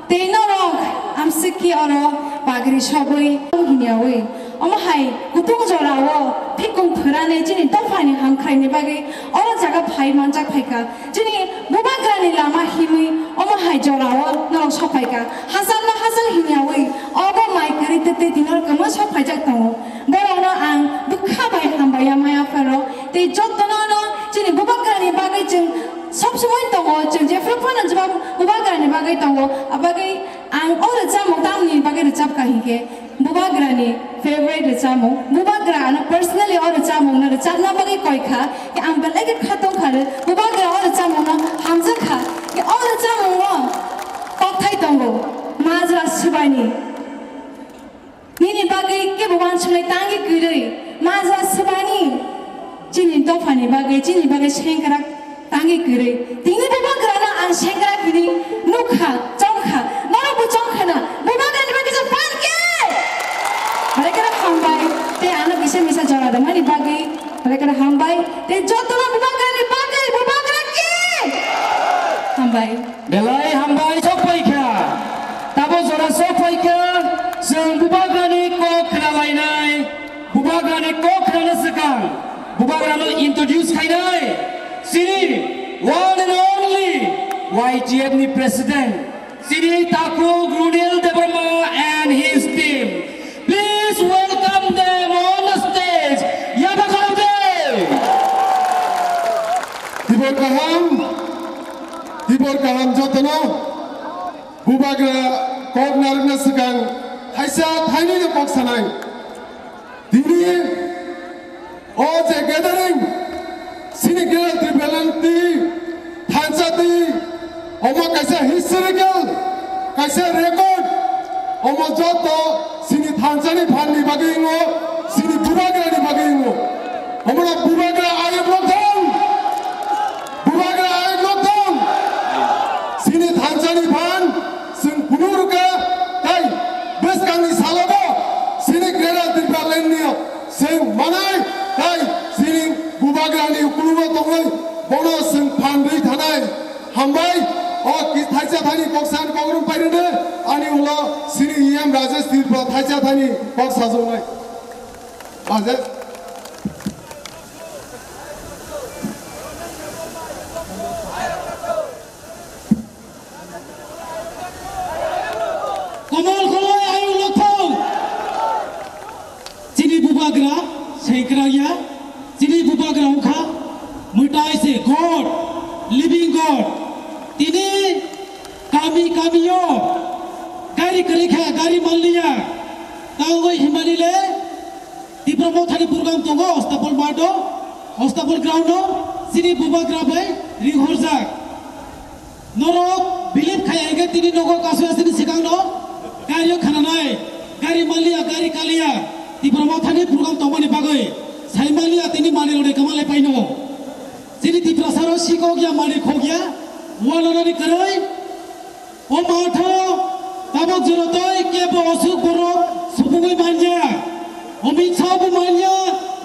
tei norok amsiki oro bagri sogwi hwnyawi omo hai kutung jorao phikung phwrani chini dophani hamkraini bagwi oro jaga phai manjak phaikha. Chini bubagrani lama himwi omo hai jorao norok sokphaikha. Hasalno hasal hwnyawi obo mai kwrwi tei tei dinor kwma sokphaijak tongo. Borokno ang bwkha bai hambai ya maya pharo tei jotono no chini bubagrani bagwi chwng sob somoi tongo, chwng jephru phano jeba bubagrani bagwi tongo. Abagwi ang o rwchapmung tamni bagwi rwchapkha hinkhe bubagrani favorite rwchapmung, bubagra ano personally o rwchapmungno rwchapna bagwi koikha, khe ang belai khe kha tongkha rw, bubagra o rwchapmungno hamjakha, khe o rwchapmungo kokthai tongo, majra swbaini. Nini bagwi kebo uansuknai tangwi kwrwi, majra swbani. Chini dophani bagwi, chini bagwi sengkrak tangwi kwrwi. Tini bubagrano ang sengkrak hwnwi nukha, chongkha, norokbo chongkha na, bubagrani bagwi je phan khe. Belai kheno hambai, tei ano kisa misa jora rwmani bagwi, belai kheno hambai, tei jotono bubagrani bagwi, bubagra khe. Hambai. Belai hambai sokphaikha. Tabo jora sokphaikha, chwng bubagrani kok khnalainai. Bubagrani kok khnana swkang, bubagrano introduce khainai. Chini one and only Y T F ni president, chini Takhuk Runil Debbarma and his team. Please welcome them on the stage. Yaba khalam de. Tibor kaham, tibor kaham jotono. Bubagra kok narwkna swkang thaisa thainwi no kok sanai. Tini o je gathering, chini Greater Tipraland twi thansa twi, omo kaisa historical, kaisa record, omo joto chini thansani phanni bagwi wngo, chini bubagrani bagwi wngo. Omono bubagra ayuk rok thang, bubagra ayuk rok thang. Chini thansani phan chwng phunuk rwkha, tei bwskangni salogo chini Greater Tipraland ni chwng manai, tei chini bubagrani ukulugo tongwi bono chwng phan rwi thanai. Hambai, o ki-, thaisa thani kok san kok rwng pai rwdi, ani ulo chini E M Rajesh Tripura thaisa thani kok sajoknai. Rajesh. Komol komol ayung lothong. Chini bubagra sengkrak ya, chini bubagra wngkha mwtai se God, living God. Tini kami kami o gari kwrwi kha, gari manliya. Tangwi himani le Tipra Mothani program tongo, Ostapol Mado, Ostapol Ground o, chini bubagra bai ringhorjak. Norok believe khai hwnkhe tini nogo kasu asini sikang no gari o khananai, gari maliya, gari kaliya, Tipra Mothani program tongmani bagwi sai maliya tini mani rode kamalai paino. Chini Tiprasa ro sikok ya mani khok ya, wananani kwrwi, o matho tabok jorotoi kebo osuk borok supugwi manya. Amit Shah bo manya,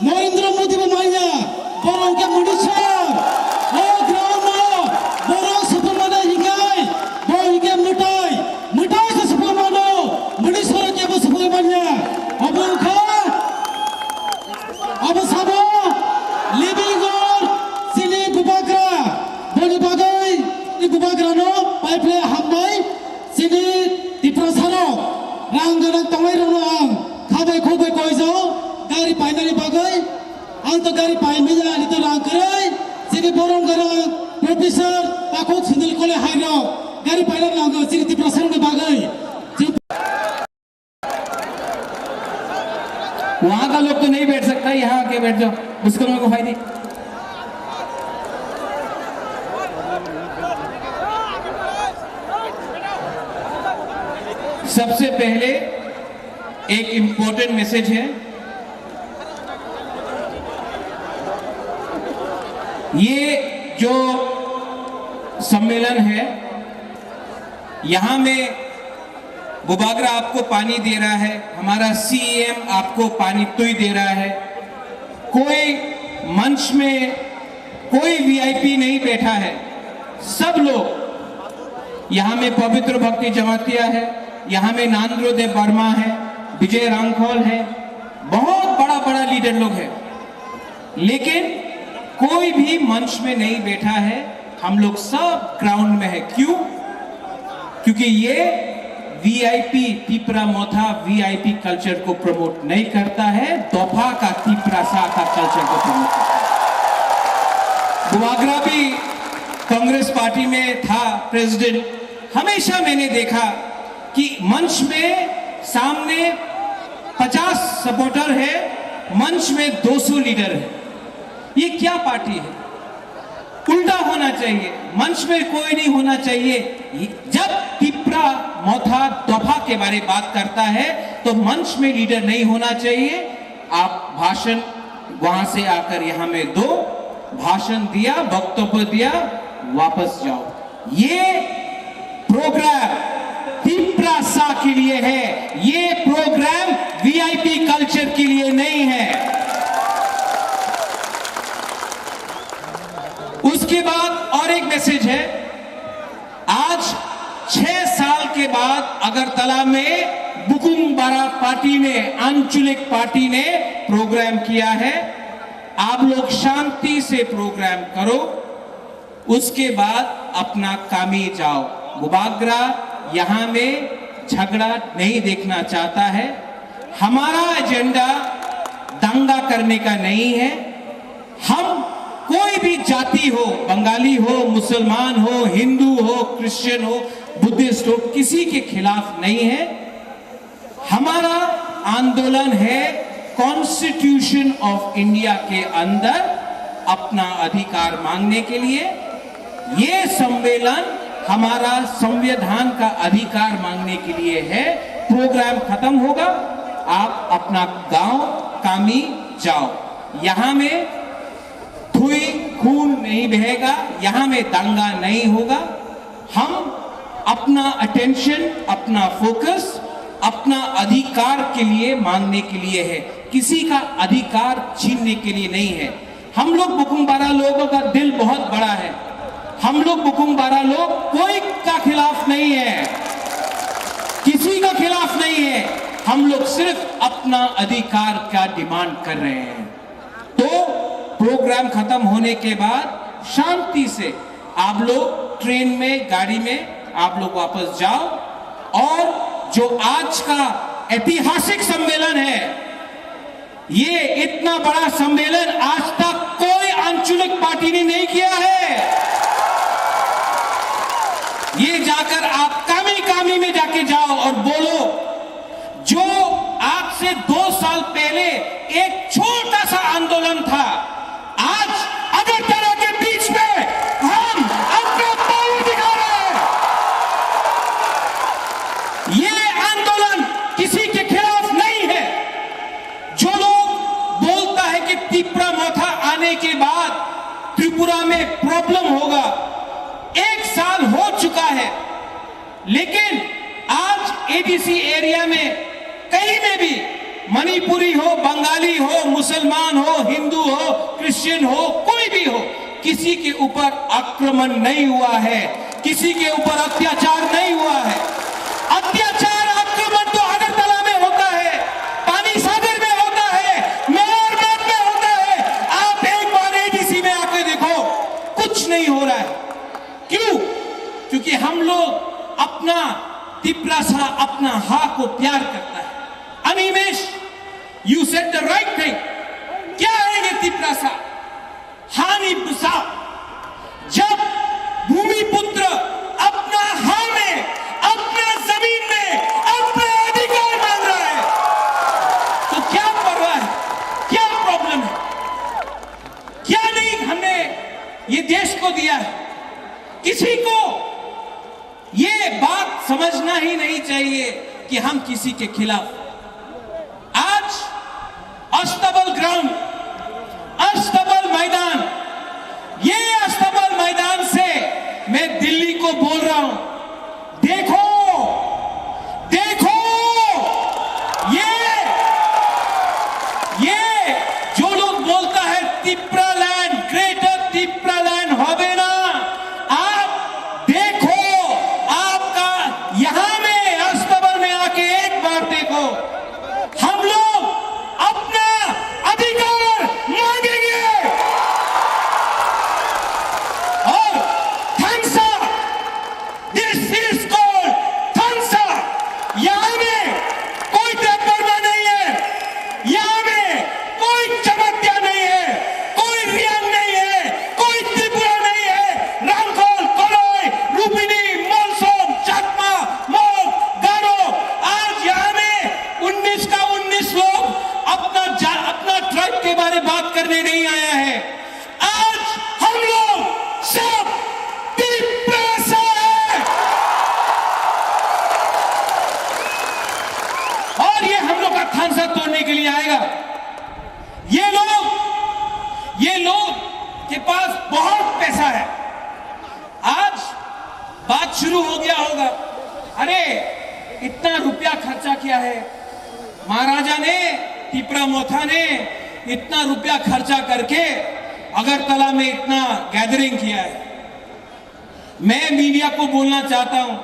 Narendra Modi bo manya, borok hwnkhe Modi sir. O ground o borok supung mano hikai, bo hikai mwtai, mwtai se supung mano, Modi sir kebo supung manya. Obo wngkha, obo sabo living God, chini bubagra, boni bagwi chini bubagrano pai phlai hambai. Chini Tiprasarok rang gwnang tongnairokno ang khabai khukbai koijao gari painani bagwi. Ang to gari paimaya, ani to rang kwrwi. Chini borom gwnang Professor Takhuk Sunil Kole hairok gari paina nango chini Tiprasarokni bagwi. वहां का लोग तो नहीं बैठ सकता, यहाँ आके बैठ जाओ, मुस्कुरा को फायदे। सबसे पहले एक इंपॉर्टेंट मैसेज है। ये जो सम्मेलन है, यहाँ में बुबागरा आपको पानी दे रहा है, हमारा सीएम आपको पानी तुई दे रहा है। कोई मंच में कोई वीआईपी नहीं बैठा है, सब लोग। यहाँ में पवित्र भक्ति जमातिया है, यहाँ में नांद्रो देव वर्मा है, विजय रांखोल है, बहुत बड़ा बड़ा लीडर लोग हैं, लेकिन कोई भी मंच में नहीं बैठा है। हम लोग सब ग्राउंड में है। क्यों? क्योंकि ये वीआईपी, तिप्रा मोथा वीआईपी कल्चर को प्रमोट नहीं करता है, दोफा का तिप्रासा का कल्चर को प्रमोट करता है। बुआग्रा भी कांग्रेस पार्टी में था प्रेसिडेंट, हमेशा मैंने देखा कि मंच में सामने पचास सपोर्टर है, मंच में दो सौ लीडर है। ये क्या पार्टी है? उल्टा होना चाहिए, मंच में कोई नहीं होना चाहिए। जब तिप्रा मोथा दोफा के बारे बात करता है तो मंच में लीडर नहीं होना चाहिए। आप भाषण वहां से आकर यहाँ में दो, भाषण दिया, वक्तव्य दिया, वापस जाओ। ये प्रोग्राम तिप्रासा के लिए है, ये प्रोग्राम वीआईपी कल्चर के लिए नहीं है। उसके बाद और एक मैसेज है, आज छह साल के बाद अगरतला में बुकुंग बारा पार्टी ने, आंचलिक पार्टी ने प्रोग्राम किया है। आप लोग शांति से प्रोग्राम करो, उसके बाद अपना कामी जाओ। बुबाग्रा यहाँ में झगड़ा नहीं देखना चाहता है। हमारा एजेंडा दंगा करने का नहीं है। हम कोई भी जाति हो, बंगाली हो, मुसलमान हो, हिंदू हो, क्रिश्चियन हो, बुद्धिस्ट हो, किसी के खिलाफ नहीं है। हमारा आंदोलन है कॉन्स्टिट्यूशन ऑफ इंडिया के अंदर अपना अधिकार मांगने के लिए। ये सम्मेलन हमारा संविधान का अधिकार मांगने के लिए है। प्रोग्राम खत्म होगा, आप अपना गांव कामी जाओ। यहाँ में थुई खून नहीं बहेगा, यहाँ में दंगा नहीं होगा। हम अपना अटेंशन, अपना फोकस अपना अधिकार के लिए मांगने के लिए है, किसी का अधिकार छीनने के लिए नहीं है। हम लोग बुकुंग बारा लोगों का दिल बहुत बड़ा है। हम लोग बुकुंग बारा लोग कोई का खिलाफ नहीं है, किसी का खिलाफ नहीं है। हम लोग सिर्फ अपना अधिकार का डिमांड कर रहे हैं। तो प्रोग्राम खत्म होने के बाद शांति से आप लोग ट्रेन में, गाड़ी में आप लोग वापस जाओ। और जो आज का ऐतिहासिक सम्मेलन है, ये इतना बड़ा सम्मेलन आज तक कोई आंचलिक पार्टी ने नहीं किया है। ये जाकर आप कामी कामी में जाके जाओ और बोलो, जो आज से दो साल पहले एक छोटा सा आंदोलन था, आज अगरतला के बीच में हम अपना पावर दिखा रहे हैं। ये आंदोलन किसी के खिलाफ नहीं है। जो लोग बोलता है कि तिप्रा मोथा आने के बाद त्रिपुरा में प्रॉब्लम होगा, एक साल हो चुका है, लेकिन आज एडीसी एरिया में कहीं में भी मणिपुरी हो, बंगाली हो, मुसलमान हो, हिंदू हो, क्रिश्चियन हो, कोई भी हो, किसी के ऊपर आक्रमण नहीं हुआ है, किसी के ऊपर अत्याचार नहीं हुआ है। अत्याचार, आक्रमण तो अगरतला में होता है, पानी सागर में होता है, मेवाड़ में होता है। आप एक बार एडीसी में आके देखो, कुछ नहीं हो रहा है। क्यों? क्योंकि हम लोग अपना तिप्रासा, अपना हा को प्यार करता है। Animesh, you said the right thing। क्या है ये तिप्रासा? हानि बुसा। जब भूमिपुत्र अपना हा में, अपना जमीन में अपना अधिकार मांग रहा है, तो क्या परवाह है? क्या प्रॉब्लम है? क्या नहीं हमने ये देश को दिया है? किसी को ये बात समझना ही नहीं चाहिए कि हम किसी के खिलाफ। आज अस्तबल ग्राउंड, अस्तबल मैदान, ये अस्तबल मैदान से मैं दिल्ली को बोल रहा हूं, देखो, देखो, ये, ये जो लोग बोलता है तिप्रा लैंड, ग्रेटर तिप्रा पास बहुत पैसा है। आज बात शुरू हो गया होगा, अरे, इतना रुपया खर्चा किया है महाराजा ने, तिपरा मोथा ने इतना रुपया खर्चा करके अगरतला में इतना गैदरिंग किया है। मैं मीडिया को बोलना चाहता हूं,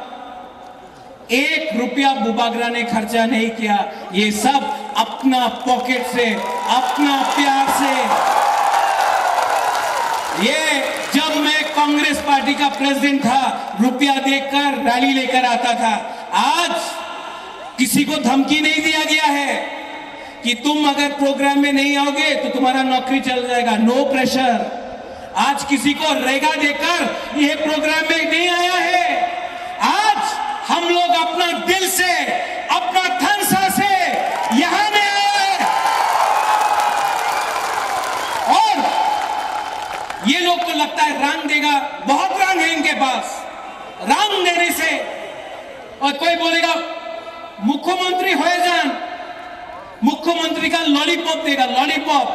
एक रुपया बुबागरा ने खर्चा नहीं किया, ये सब अपना पॉकेट से, अपना प्यार से। ये जब मैं कांग्रेस पार्टी का प्रेसिडेंट था, रुपया देकर रैली लेकर आता था। आज किसी को धमकी नहीं दिया गया है कि तुम अगर प्रोग्राम में नहीं आओगे तो तुम्हारा नौकरी चल जाएगा। No pressure. आज किसी को रेगा देकर ये प्रोग्राम में नहीं आया है। आज हम लोग अपना दिल से, अपना थंसा से यहां में आया है। और ये लोग को लगता है रंग देगा, बहुत रंग है इनके पास। रंग देने से, और कोई बोलेगा मुख्यमंत्री होए जान, मुख्यमंत्री का लॉलीपॉप देगा, लॉलीपॉप।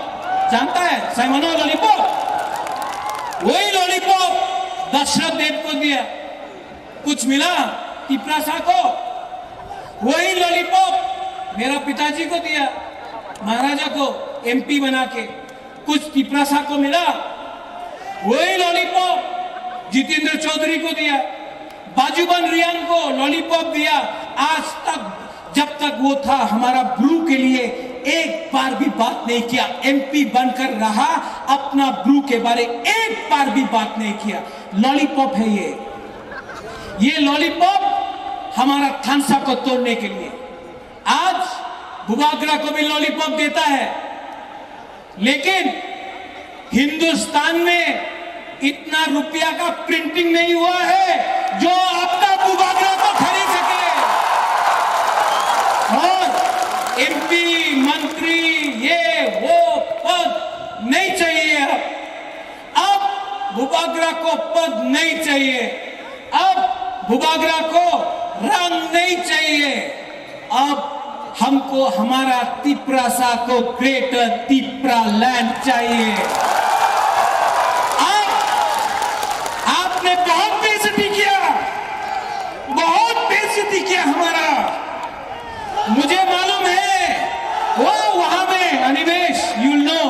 जानता है साइमनो लॉलीपॉप? वही लॉलीपॉप दशरथ देव को दिया। कुछ मिला तिपरासा को? वही लॉलीपॉप मेरा पिताजी को दिया, महाराजा को एमपी बना के। कुछ तिपरासा को मिला? वही लॉलीपॉप जितेंद्र चौधरी को दिया, बाजूबंद रियांग को लॉलीपॉप दिया। आज तक, जब तक वो था, हमारा ब्रू के लिए एक बार भी बात नहीं किया। एमपी बनकर रहा, अपना ब्रू के बारे एक बार भी बात नहीं किया। लॉलीपॉप है ये, ये लॉलीपॉप हमारा थानसा को तोड़ने के लिए। आज बुबागरा को भी लॉलीपॉप देता है, लेकिन हिंदुस्तान में इतना रुपया का प्रिंटिंग नहीं हुआ है जो आपका बुबागरा को खरीद सके। और एमपी, मंत्री, ये वो पद नहीं चाहिए। अब बुबागरा को पद नहीं चाहिए, अब बुबागरा को रंग नहीं चाहिए। अब हमको हमारा तिपरासा को ग्रेटर तिपरा लैंड चाहिए। आप, आपने बहुत बेइज्जती किया, बहुत बेइज्जती किया हमारा। मुझे मालूम है, वो वहां में, अनिमेश, you'll know,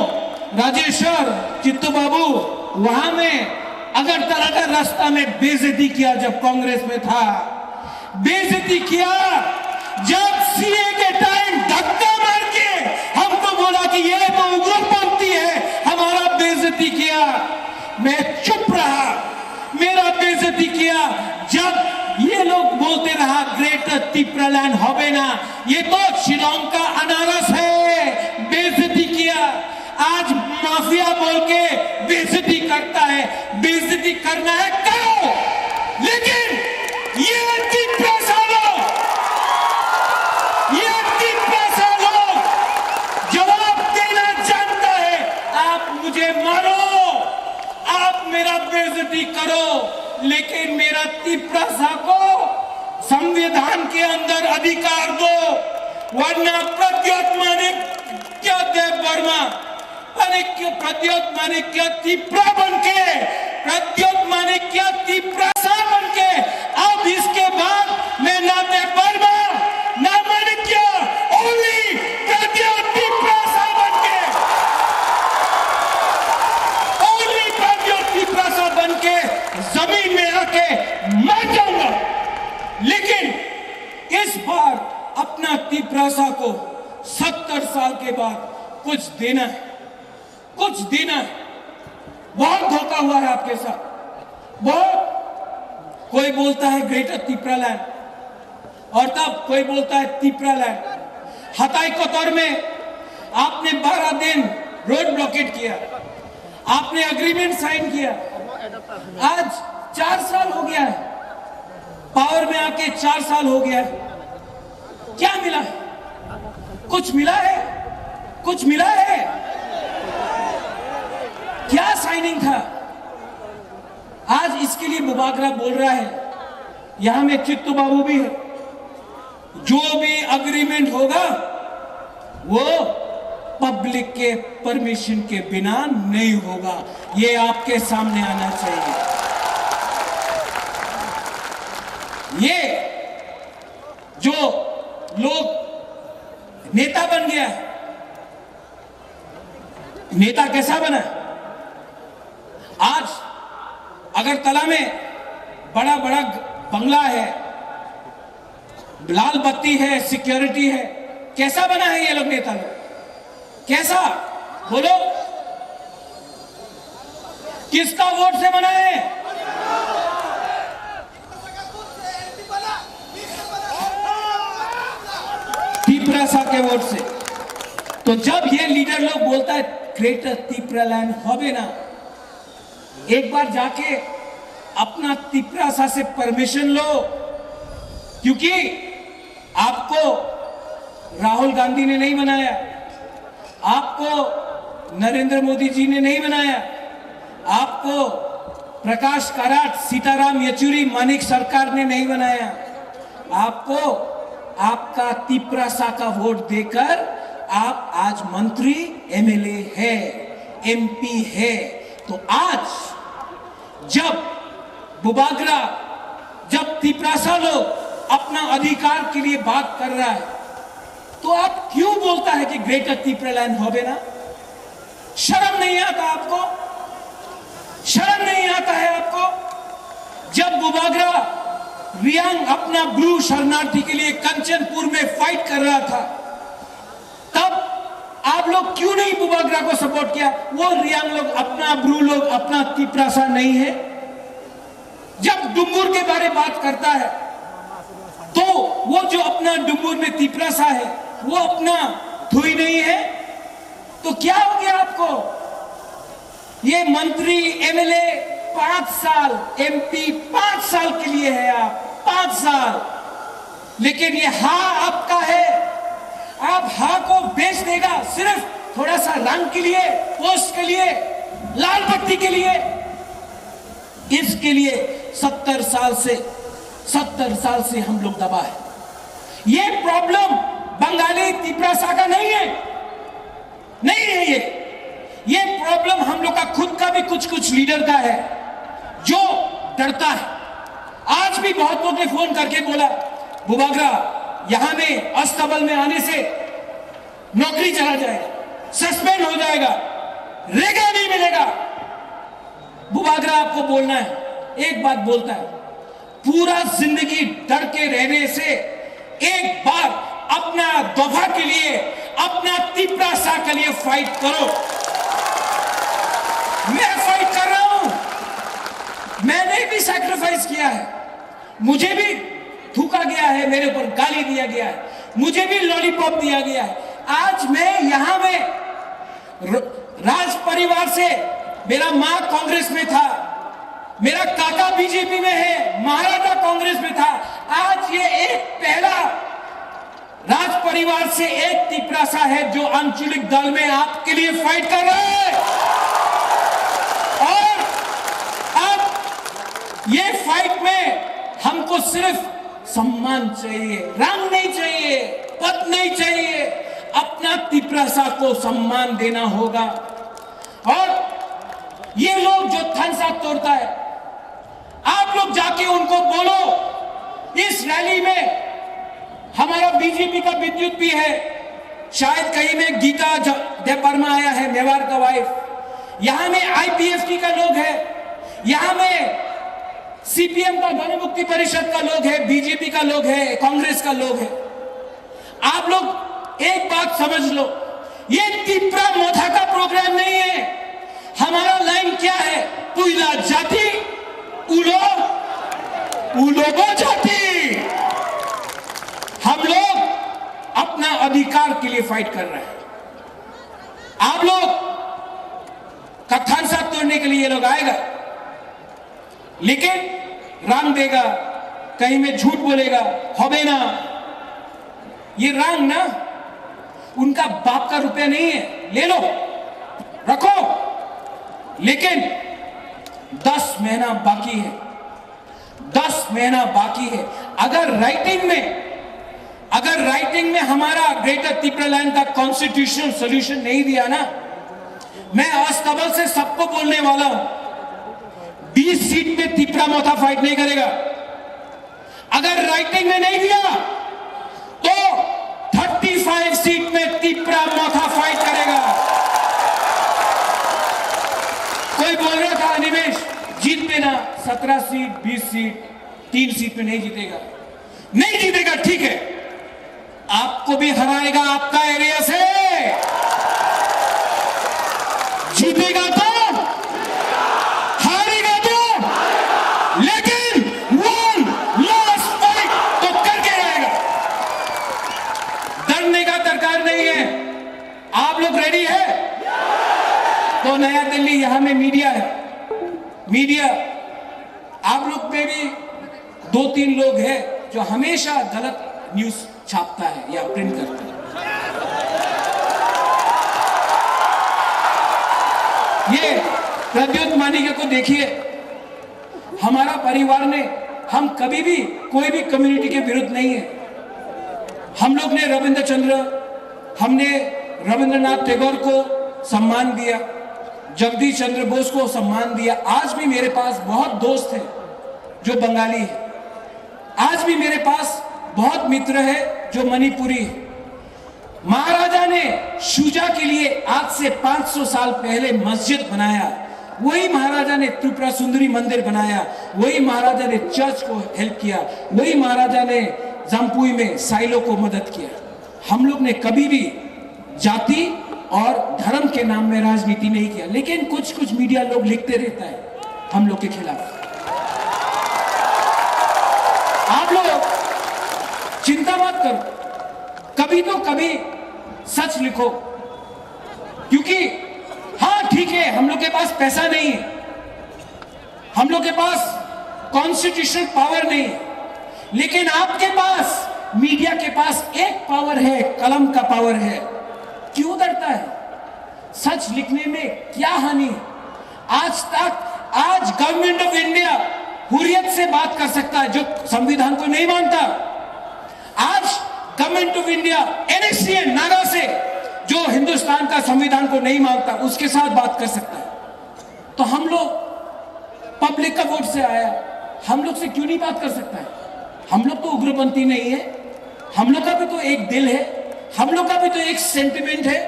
राजेश्वर, चित्तू बाबू, वहां में अगरतला का रास्ता में बेइज्जती किया जब कांग्रेस में था। बेइज्जती किया जब सीए के टाइम धक्का मार के हमको बोला कि ये तो उग्रपंथी है, हमारा बेइज्जती किया। मैं चुप रहा, मेरा बेइज्जती किया। जब ये लोग बोलते रहा ग्रेटर तिपरालैंड होबे ना, ये तो शिलोंग का अनारस है, बेइज्जती किया। आज माफिया बोल के बेइज्जती करता है, बेइज्जती करना है करो, लेकिन ये तिपरासा लोग, ये तिपरासा लोग जवाब देना जानता है। आप मुझे मारो, आप मेरा बेइज्जती करो, लेकिन मेरा तिपरासा को संविधान के अंदर अधिकार दो, वरना प्रद्योत मानिक क्या देव वर्मा, मानिक क्या, प्रद्योत मानिक क्या तिपरा बन के, प्रद्योत मानिक क्या तिपरासा बन के, अब इसके बाद मैं ना देव वर्मा, ना मानिक क्या, only प्रद्योत तिपरासा बन के, only प्रद्योत तिपरासा बन के जमीन में आके मर जाऊंगा। लेकिन इस बार अपना तिपरासा को सत्तर साल के बाद कुछ देना है, कुछ देना है। बहुत धोखा हुआ है आपके साथ, बहुत। कोई बोलता है ग्रेटर तिपरालैंड और तब कोई बोलता है तिपरालैंड। हताई कतर में आपने बारह दिन रोड ब्लॉकेट किया, आपने एग्रीमेंट साइन किया, आज चार साल हो गया है, पावर में आके चार साल हो गया है, क्या मिला है? कुछ मिला है? कुछ मिला है? क्या साइनिंग था? आज इसके लिए बुबागरा बोल रहा है, यहां में चित्तू बाबू भी है। जो भी एग्रीमेंट होगा वो पब्लिक के परमिशन के बिना नहीं होगा। ये आपके सामने आना चाहिए। ये जो लोग नेता बन गया है, नेता कैसा बना? आज अगरतला में बड़ा बड़ा बंगला है, लाल बत्ती है, सिक्योरिटी है, कैसा बना है ये लोग नेता लोग? कैसा? बोलो, किसका वोट से बना है? तिपरासा के वोट से। तो जब ये लीडर लोग बोलता है ग्रेटर तिपरालैंड होबे ना, एक बार जाके अपना तिपरासा से परमिशन लो, क्योंकि आपको राहुल गांधी ने नहीं बनाया, आपको नरेंद्र मोदी जी ने नहीं बनाया, आपको प्रकाश काराट, सीताराम येचुरी, मानिक सरकार ने नहीं बनाया। आपको आपका तिपरासा का वोट देकर आप आज मंत्री, एमएलए है, एमपी है। तो आज जब बुबागरा, जब तिपरासा लोग अपना अधिकार के लिए बात कर रहा है, तो आप क्यों बोलता है कि ग्रेटर तिपरालैंड होबे ना? शर्म नहीं आता आपको? शर्म नहीं आता है आपको? जब बुबागरा रियांग अपना ब्रू शरणार्थी के लिए कंचनपुर में फाइट कर रहा था, तब आप लोग क्यों नहीं बुबागरा को सपोर्ट किया? वो रियांग लोग अपना, ब्रू लोग अपना तिपरासा नहीं है? जब डुम्बुर के बारे बात करता है, तो वो जो अपना डुम्बुर में तिपरासा है, वो अपना थुई नहीं है? तो क्या हो गया आपको? ये मंत्री, एमएलए पांच साल, एमपी पांच साल के लिए है आप, पांच साल। लेकिन ये हा आपका है, आप हा को बेच देगा सिर्फ थोड़ा सा रंग के लिए, पोस्ट के लिए, लाल बत्ती के लिए। इसके लिए सत्तर साल से, सत्तर साल से हम लोग दबा है। ये प्रॉब्लम बंगाली तिपरासा का नहीं है, नहीं है ये। ये प्रॉब्लम हम लोग का खुद का भी, कुछ कुछ लीडर का है जो डरता है। आज भी बहुत लोग ने फोन करके बोला, बुबागरा, यहाँ में अस्तबल में आने से नौकरी चला जाएगा, सस्पेंड हो जाएगा, रेगा नहीं मिलेगा। बुबागरा आपको बोलना है, एक बात बोलता है, पूरा जिंदगी डर के रहने से एक बार अपना दफा के लिए, अपना तिपरासा के लिए फाइट करो। मैं फाइट कर रहा हूं, मैंने भी सैक्रिफाइस किया है, मुझे भी थूका गया है, मेरे ऊपर गाली दिया गया है, मुझे भी लॉलीपॉप दिया गया है। आज मैं यहां में र-, राज परिवार से, मेरा माँ कांग्रेस में था, मेरा काका बीजेपी में है, महाराजा कांग्रेस में था। आज ये एक पहला राज परिवार से एक तिपरासा है जो आंचलिक दल में आपके लिए फाइट कर रहा है। और अब ये फाइट में हमको सिर्फ सम्मान चाहिए, रंग नहीं चाहिए, पद नहीं चाहिए, अपना तिपरासा को सम्मान देना होगा। और ये लोग जो थानसा तोड़ता है, आप लोग जाके उनको बोलो, इस रैली में हमारा बीजेपी का विद्युत भी है, शायद कहीं में गीता ज-, देव वर्मा आया है, मेवाड़ का वाइफ, यहाँ में आईपीएफटी का लोग है, यहाँ में सीपीएम का, गणमुक्ति परिषद का लोग है, बीजेपी का लोग है, कांग्रेस का लोग है। आप लोग एक बात समझ लो, ये तिपरा मोथा का प्रोग्राम नहीं है। हमारा लाइन क्या है? पुइला जाति, उलो, उलोबो जाति। हम लोग अपना अधिकार के लिए फाइट कर रहे हैं। आप लोग का थानसा तोड़ने के लिए ये लोग आएगा, लेकिन रंग देगा, कहीं में झूठ बोलेगा, होबे ना। ये रंग ना उनका बाप का रुपया नहीं है, ले लो, रखो, लेकिन दस महीना बाकी है, दस महीना बाकी है। अगर राइटिंग में अगर राइटिंग में हमारा ग्रेटर तिपरालैंड का कॉन्स्टिट्यूशनल सॉल्यूशन नहीं दिया ना, मैं अस्तबल से सबको बोलने वाला हूं, बीस सीट पे तिपरा मोथा फाइट नहीं करेगा। अगर राइटिंग में नहीं दिया तो थर्टी फ़ाइव सीट में तिपरा मोथा फाइट करेगा। कोई बोल रहा था, "अनिमेश, जीत देना, सत्रह सीट, बीस सीट, तीन सीट में नहीं जीतेगा।" नहीं जीतेगा, ठीक है, आपको भी हराएगा आपका एरिया से। जीतेगा तो, हारेगा तो, लेकिन वन लास्ट फाइट तो करके रहेगा। डरने का दरकार नहीं है। आप लोग रेडी है? तो नया दिल्ली, यहां में मीडिया है, मीडिया, आप लोग में भी दो तीन लोग हैं जो हमेशा गलत न्यूज़ छापता है या प्रिंट करता है। ये प्रद्युत मानिक्य को देखिए, हमारा परिवार ने, हम कभी भी कोई भी कम्युनिटी के विरुद्ध नहीं है। हम लोग ने रविंद्र चंद्र, हमने रविंद्रनाथ टैगोर को सम्मान दिया, जगदीश चंद्र बोस को सम्मान दिया। आज भी मेरे पास बहुत दोस्त हैं जो बंगाली है। आज भी मेरे पास बहुत मित्र है जो मणिपुरी है। महाराजा ने शुजा के लिए आज से पाँच सौ साल पहले मस्जिद बनाया, वही महाराजा ने त्रिपुरा सुंदरी मंदिर बनाया, वही महाराजा ने चर्च को हेल्प किया, वही महाराजा ने जम्पुई में साइलो को मदद किया। हम लोग ने कभी भी जाति और धर्म के नाम में राजनीति नहीं किया, लेकिन कुछ कुछ मीडिया लोग लिखते रहता है हम लोग के खिलाफ। आप लोग चिंता मत करो, कभी तो कभी सच लिखो, क्योंकि हाँ, ठीक है, हम लोग के पास पैसा नहीं है, हम लोग के पास कॉन्स्टिट्यूशनल पावर नहीं है, लेकिन आपके पास, मीडिया के पास एक पावर है, कलम का पावर है। क्यों डरता है? सच लिखने में क्या हानि है? आज तक, आज गवर्नमेंट ऑफ इंडिया हुर्रियत से बात कर सकता है, जो संविधान को नहीं मानता। आज government of India NSCN Naga से, जो हिंदुस्तान का संविधान को नहीं मानता, उसके साथ बात कर सकता है। तो हम लोग पब्लिक का वोट से आया, हम लोग से क्यों नहीं बात कर सकता है? हम लोग तो उग्रपंथी नहीं है, हम लोग का भी तो एक दिल है, हम लोग का भी तो एक सेंटिमेंट है,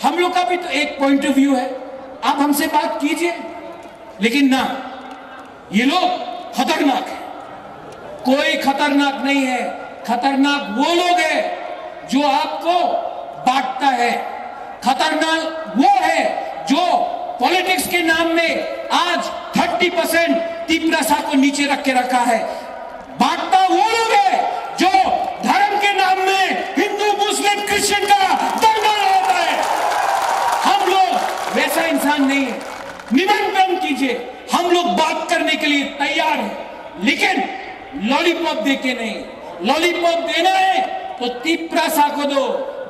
हम लोग का भी तो एक पॉइंट ऑफ व्यू है। आप हमसे बात कीजिए, लेकिन ना, ये लोग खतरनाक है। कोई खतरनाक नहीं है, खतरनाक वो लोग हैं जो आपको बांटता है। खतरनाक वो है जो पॉलिटिक्स के नाम में आज थर्टी परसेंट तिपरासा को नीचे रख के रखा है। बांटता वो लोग है जो धर्म के नाम में हिंदू, मुस्लिम, क्रिश्चियन का दंगा लगाता है। हम लोग वैसा इंसान नहीं है। निमंत्रण कीजिए, हम लोग बात करने के लिए तैयार हैं, लेकिन लॉलीपॉप देके नहीं। लॉलीपॉप देना है तो तिपरासा को दो,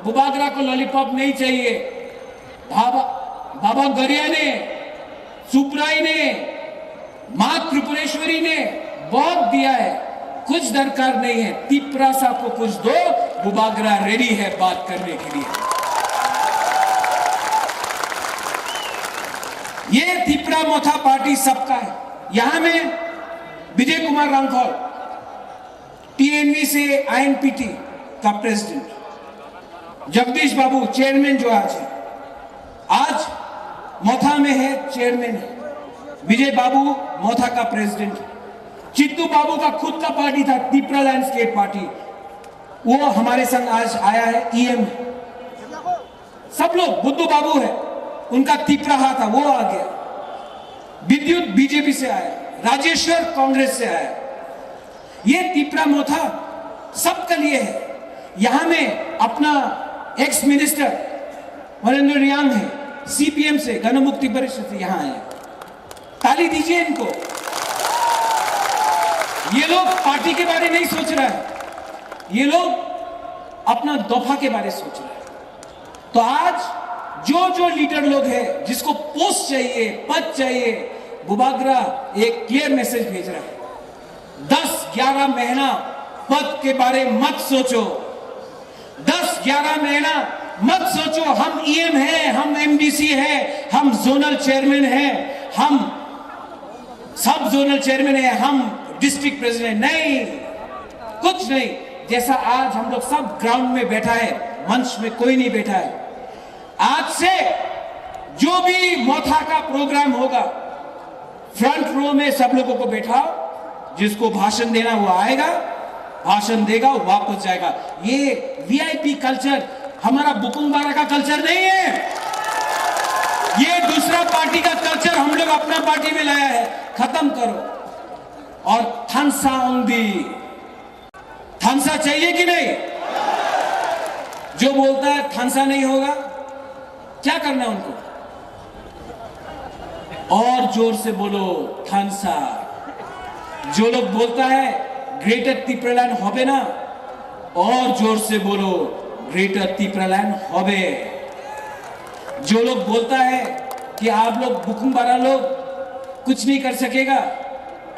बुबागरा को लॉलीपॉप नहीं चाहिए। बाबा, बाबा गरिया ने, सुब्राई ने, माँ त्रिपुरेश्वरी ने बहुत दिया है, कुछ दरकार नहीं है। तिपरासा को कुछ दो, बुबागरा रेडी है बात करने के लिए। ये तिपरा मोथा पार्टी सबका है। यहाँ में विजय कुमार रांखल, टीएनवी से आईएनपीटी का प्रेसिडेंट, जगदीश बाबू चेयरमैन जो आज है, आज मोथा में है, चेयरमैन है। विजय बाबू मोथा का प्रेसिडेंट है। चित्तू बाबू का खुद का पार्टी था, तिपरा लैंडस्केप पार्टी, वो हमारे संग आज आया है, ईएम है। सब लोग, बुद्धू बाबू है, उनका तिपराहा था, वो आ गया। विद्युत बीजेपी से आया, राजेश्वर कांग्रेस से आया। ये तिपरा मोथा सबके लिए है। यहाँ में अपना एक्स मिनिस्टर वरेंद्र रियांग है, सीपीएम से, गणमुक्ति परिषद से यहाँ आया। ताली दीजिए इनको। ये लोग पार्टी के बारे नहीं सोच रहा है, ये लोग अपना दफा के बारे सोच रहा है। तो आज जो जो लीडर लोग हैं, जिसको पोस्ट चाहिए, पद चाहिए, बुबागरा एक क्लियर मैसेज भेज रहा है। दस ग्यारह महीना पद के बारे मत सोचो, दस ग्यारह महीना मत सोचो हम ईएम हैं, हम एमडीसी हैं, हम जोनल चेयरमैन हैं, हम सब जोनल चेयरमैन हैं, हम डिस्ट्रिक्ट प्रेसिडेंट। नहीं, कुछ नहीं। जैसा आज हम लोग सब ग्राउंड में बैठा है, मंच में कोई नहीं बैठा है, आज से जो भी मोथा का प्रोग्राम होगा, फ्रंट रो में सब लोगों को बैठाओ, जिसको भाषण देना वो आएगा, भाषण देगा, वो वापस जाएगा। ये वीआईपी कल्चर हमारा बुकुंग बारा का कल्चर नहीं है। ये दूसरा पार्टी का कल्चर हम लोग अपना पार्टी में लाया है, खत्म करो। और थानसा ओंगदी, थानसा चाहिए कि नहीं? जो बोलता है थानसा नहीं होगा, क्या करना है उनको? और जोर से बोलो, थानसा। जो लोग बोलता है ग्रेटर तिप्रालैंड होबे ना, और जोर से बोलो, ग्रेटर तिप्रालैंड होबे। जो लोग बोलता है कि आप लोग बुकुंग बारा लोग कुछ नहीं कर सकेगा,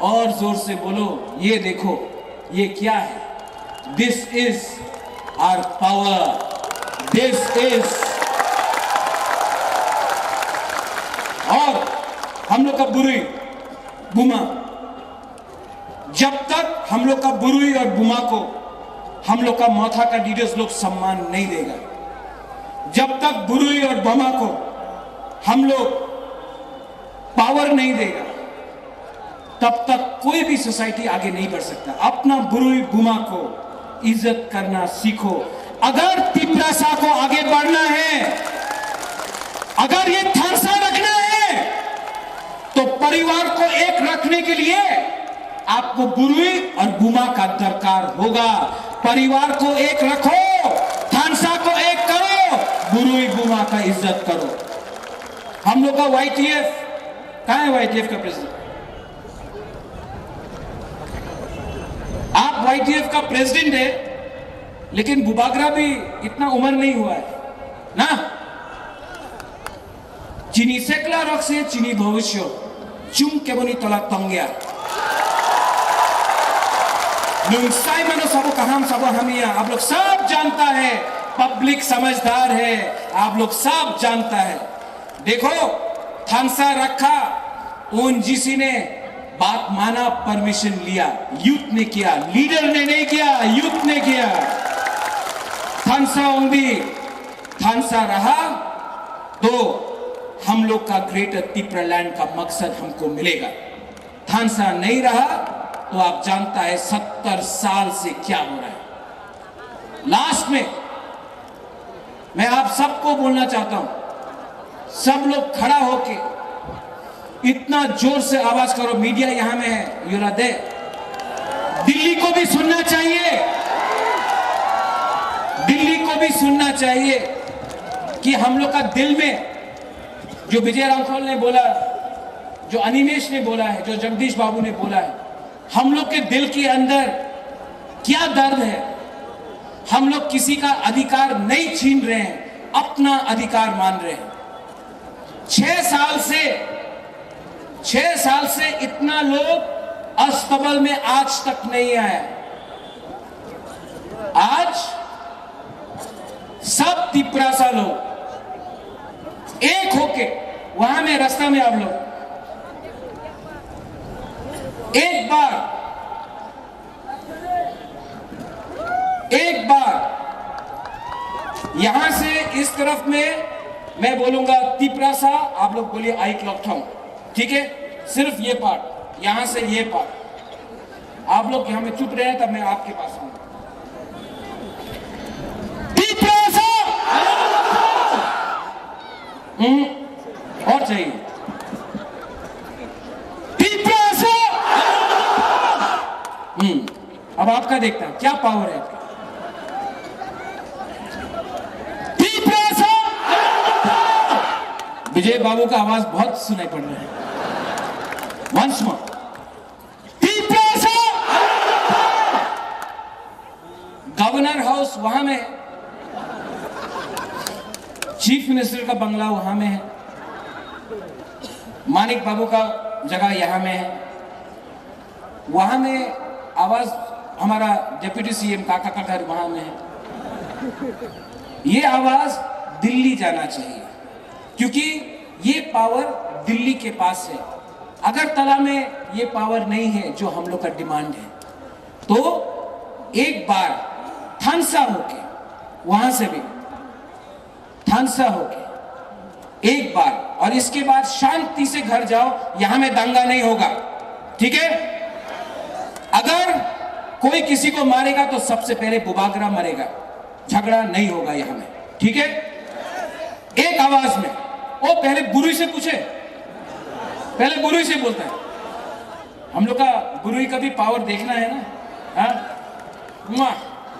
और जोर से बोलो, ये देखो, ये क्या है? This is our power. This is और हम लोग का बुरुई बुमा, जब तक हम लोग का बुरुई और बुमा को हम लोग का मोथा का लीडर्स लोग सम्मान नहीं देगा, जब तक बुरुई और बुमा को हम लोग पावर नहीं देगा, तब तक कोई भी सोसाइटी आगे नहीं बढ़ सकता। अपना बुरुई बुमा को इज्जत करना सीखो। अगर तिप्रासा को आगे बढ़ना है, अगर ये थानसा रखना है, तो परिवार को एक रखने के लिए आपको बुरुई और बुमा का दरकार होगा। परिवार को एक रखो, थानसा को एक करो, बुरुई बुमा का इज्जत करो। हम लोग का वाईटीएफ कहाँ है? वाईटीएफ का प्रेसिडेंट? आप वाईटीएफ का प्रेसिडेंट है, लेकिन बुबागरा भी इतना उम्र नहीं हुआ है ना। Chini sekla rok se chini bhobisyo, chum keboni tola tongya. Nung sai mano sabo kaham sabo hamya, आप लोग सब जानता है, पब्लिक समझदार है, आप लोग सब जानता है। देखो, थानसा रखा, उन जीसी ने बात माना, परमिशन लिया, यूथ ने किया, लीडर ने नहीं किया, यूथ ने किया। थानसा ओंगदी, थानसा रहा तो हम लोग का ग्रेटर तिप्रालैंड का मकसद हमको मिलेगा। थानसा नहीं रहा तो आप जानता है सत्तर साल से क्या हो रहा है। लास्ट में मैं आप सबको बोलना चाहता हूं, सब लोग खड़ा होके इतना जोर से आवाज करो। मीडिया यहां में है, योला दे, दिल्ली को भी सुनना चाहिए, दिल्ली को भी सुनना चाहिए कि हम लोग का दिल में जो विजय रामफल ने बोला, जो अनिमेश ने बोला है, जो जगदीश बाबू ने बोला है, हम लोग के दिल के अंदर क्या दर्द है। हम लोग किसी का अधिकार नहीं छीन रहे हैं, अपना अधिकार मान रहे हैं। छह साल से, छह साल से इतना लोग अस्तबल में आज तक नहीं आया। आज सब तिप्रासा लोग एक होके वहां में, रास्ता में आप लोग एक बार, एक बार यहां से इस तरफ में मैं बोलूंगा तिप्रासा, आप लोग बोलिए आइक लॉकथोंग, ठीक है? सिर्फ ये पार्ट, यहां से ये पार्ट। आप लोग यहाँ में चुप रहे, तब मैं आपके पास आऊंगा। तिप्रासा! हम्म, और चाहिए। तिप्रासा! हम्म, अब आपका देखता हूं, क्या पावर है आपका। तिप्रासा! विजय बाबू का आवाज बहुत सुनाई पड़ रहा है। Once more. Tiprasa! Governor house वहां में है, चीफ मिनिस्टर का बंगला वहां में है, मानिक बाबू का जगह यहां में है, वहां में आवास हमारा डेप्यूटी सीएम काका का घर वहां में है। ये आवाज दिल्ली जाना चाहिए, क्योंकि ये पावर दिल्ली के पास है। अगरतला में ये पावर नहीं है जो हम लोग का डिमांड है, तो एक बार थानसा होके, वहां से भी थानसा होके एक बार, और इसके बाद शांति से घर जाओ। यहां में दंगा नहीं होगा, ठीक है? अगर कोई किसी को मारेगा तो सबसे पहले बुबागरा मरेगा, झगड़ा नहीं होगा यहां में, ठीक है? एक आवाज में। ओ, पहले बुरुई से पूछे, पहले बुरुई से बोलता है। हम लोग का बुरुई का भी पावर देखना है ना। हाँ, बुमा,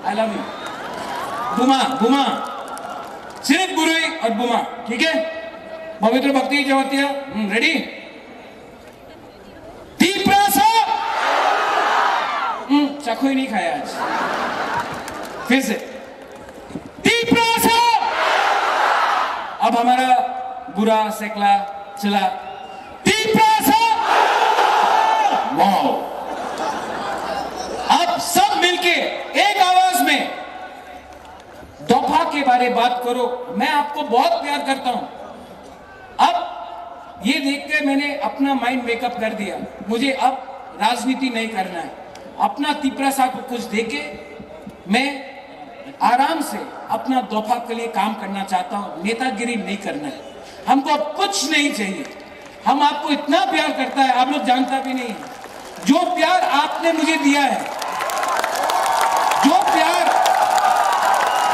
आई लव यू। बुमा, बुमा, सिर्फ बुरुई और बुमा, ठीक है? पवित्र भक्ति जमातिया, रेडी? तिप्रसा। हम्म, चखोई नहीं खाया आज। फिर से। तिप्रसा। अब हमारा बुरा, सेकला, चला। तिप्रसा। वाओ। अब सब मिलके एक आवाज में दफा के बारे बात करो। मैं आपको बहुत प्यार करता हूं। अब ये देख के मैंने अपना माइंड मेकअप कर दिया। मुझे अब राजनीति नहीं करना है। अपना तिपरासा को कुछ देके मैं आराम से अपना दफा के लिए काम करना चाहता हूँ। नेतागिरी नहीं करना है। हमको अब कुछ नहीं चाहिए। हम आपको इतना प्यार करता है, आप लोग जानता भी नहीं है। जो प्यार आपने मुझे दिया है, जो प्यार,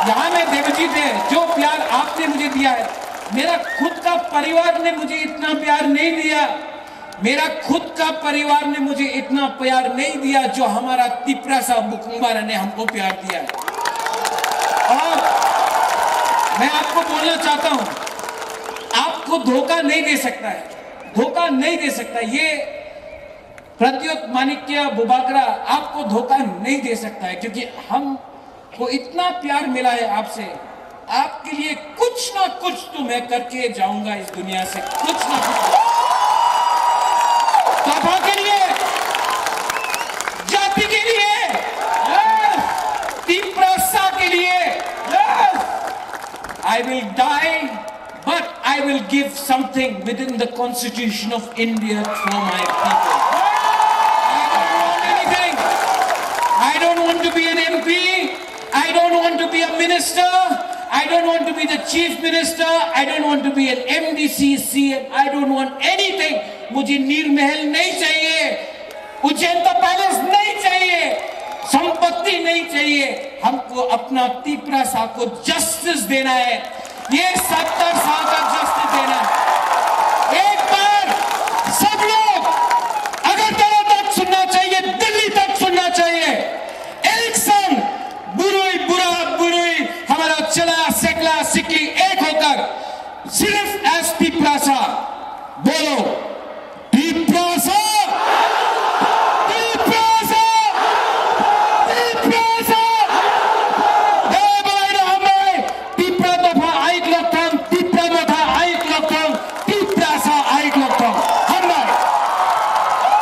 यहाँ में देवजीत है, जो प्यार आपने मुझे दिया है, मेरा खुद का परिवार ने मुझे इतना प्यार नहीं दिया। मेरा खुद का परिवार ने मुझे इतना प्यार नहीं दिया जो हमारा तिपरासा बुकुंबारा ने हमको प्यार दिया है। और मैं आपको बोलना चाहता हूं, आपको धोखा नहीं दे सकता है, धोखा नहीं दे सकता। ये प्रद्योत माणिक्य बुबागरा आपको धोखा नहीं दे सकता है, क्योंकि हमको इतना प्यार मिला है आपसे। आपके लिए कुछ ना कुछ तो मैं करके जाऊंगा इस दुनिया से, कुछ ना कुछ। तोहफा के लिए, जाति के लिए, तिपरासा के लिए, I will die, but I will give something within the constitution of India for my people. I don't want anything. I don't want to be an M P. I don't want to be a minister. I don't want to be the chief minister. I don't want to be an M D C, C M. I don't want anything. मुझे नीर महल नहीं चाहिए। उज्जैन का पैलेस नहीं चाहिए, संपत्ति नहीं चाहिए, हमको अपना तिपरासा को जस्टिस देना है। ये सत्तर साल का जस्टिस देना है। एक बार सब लोग अगरतला तक सुनना चाहिए, दिल्ली तक सुनना चाहिए। इलेक्शन, बुरुई, बुरा, बुरुई, हमारा चला, सेकला, सिकली एक होकर सिर्फ एस तिपरासा बोलो,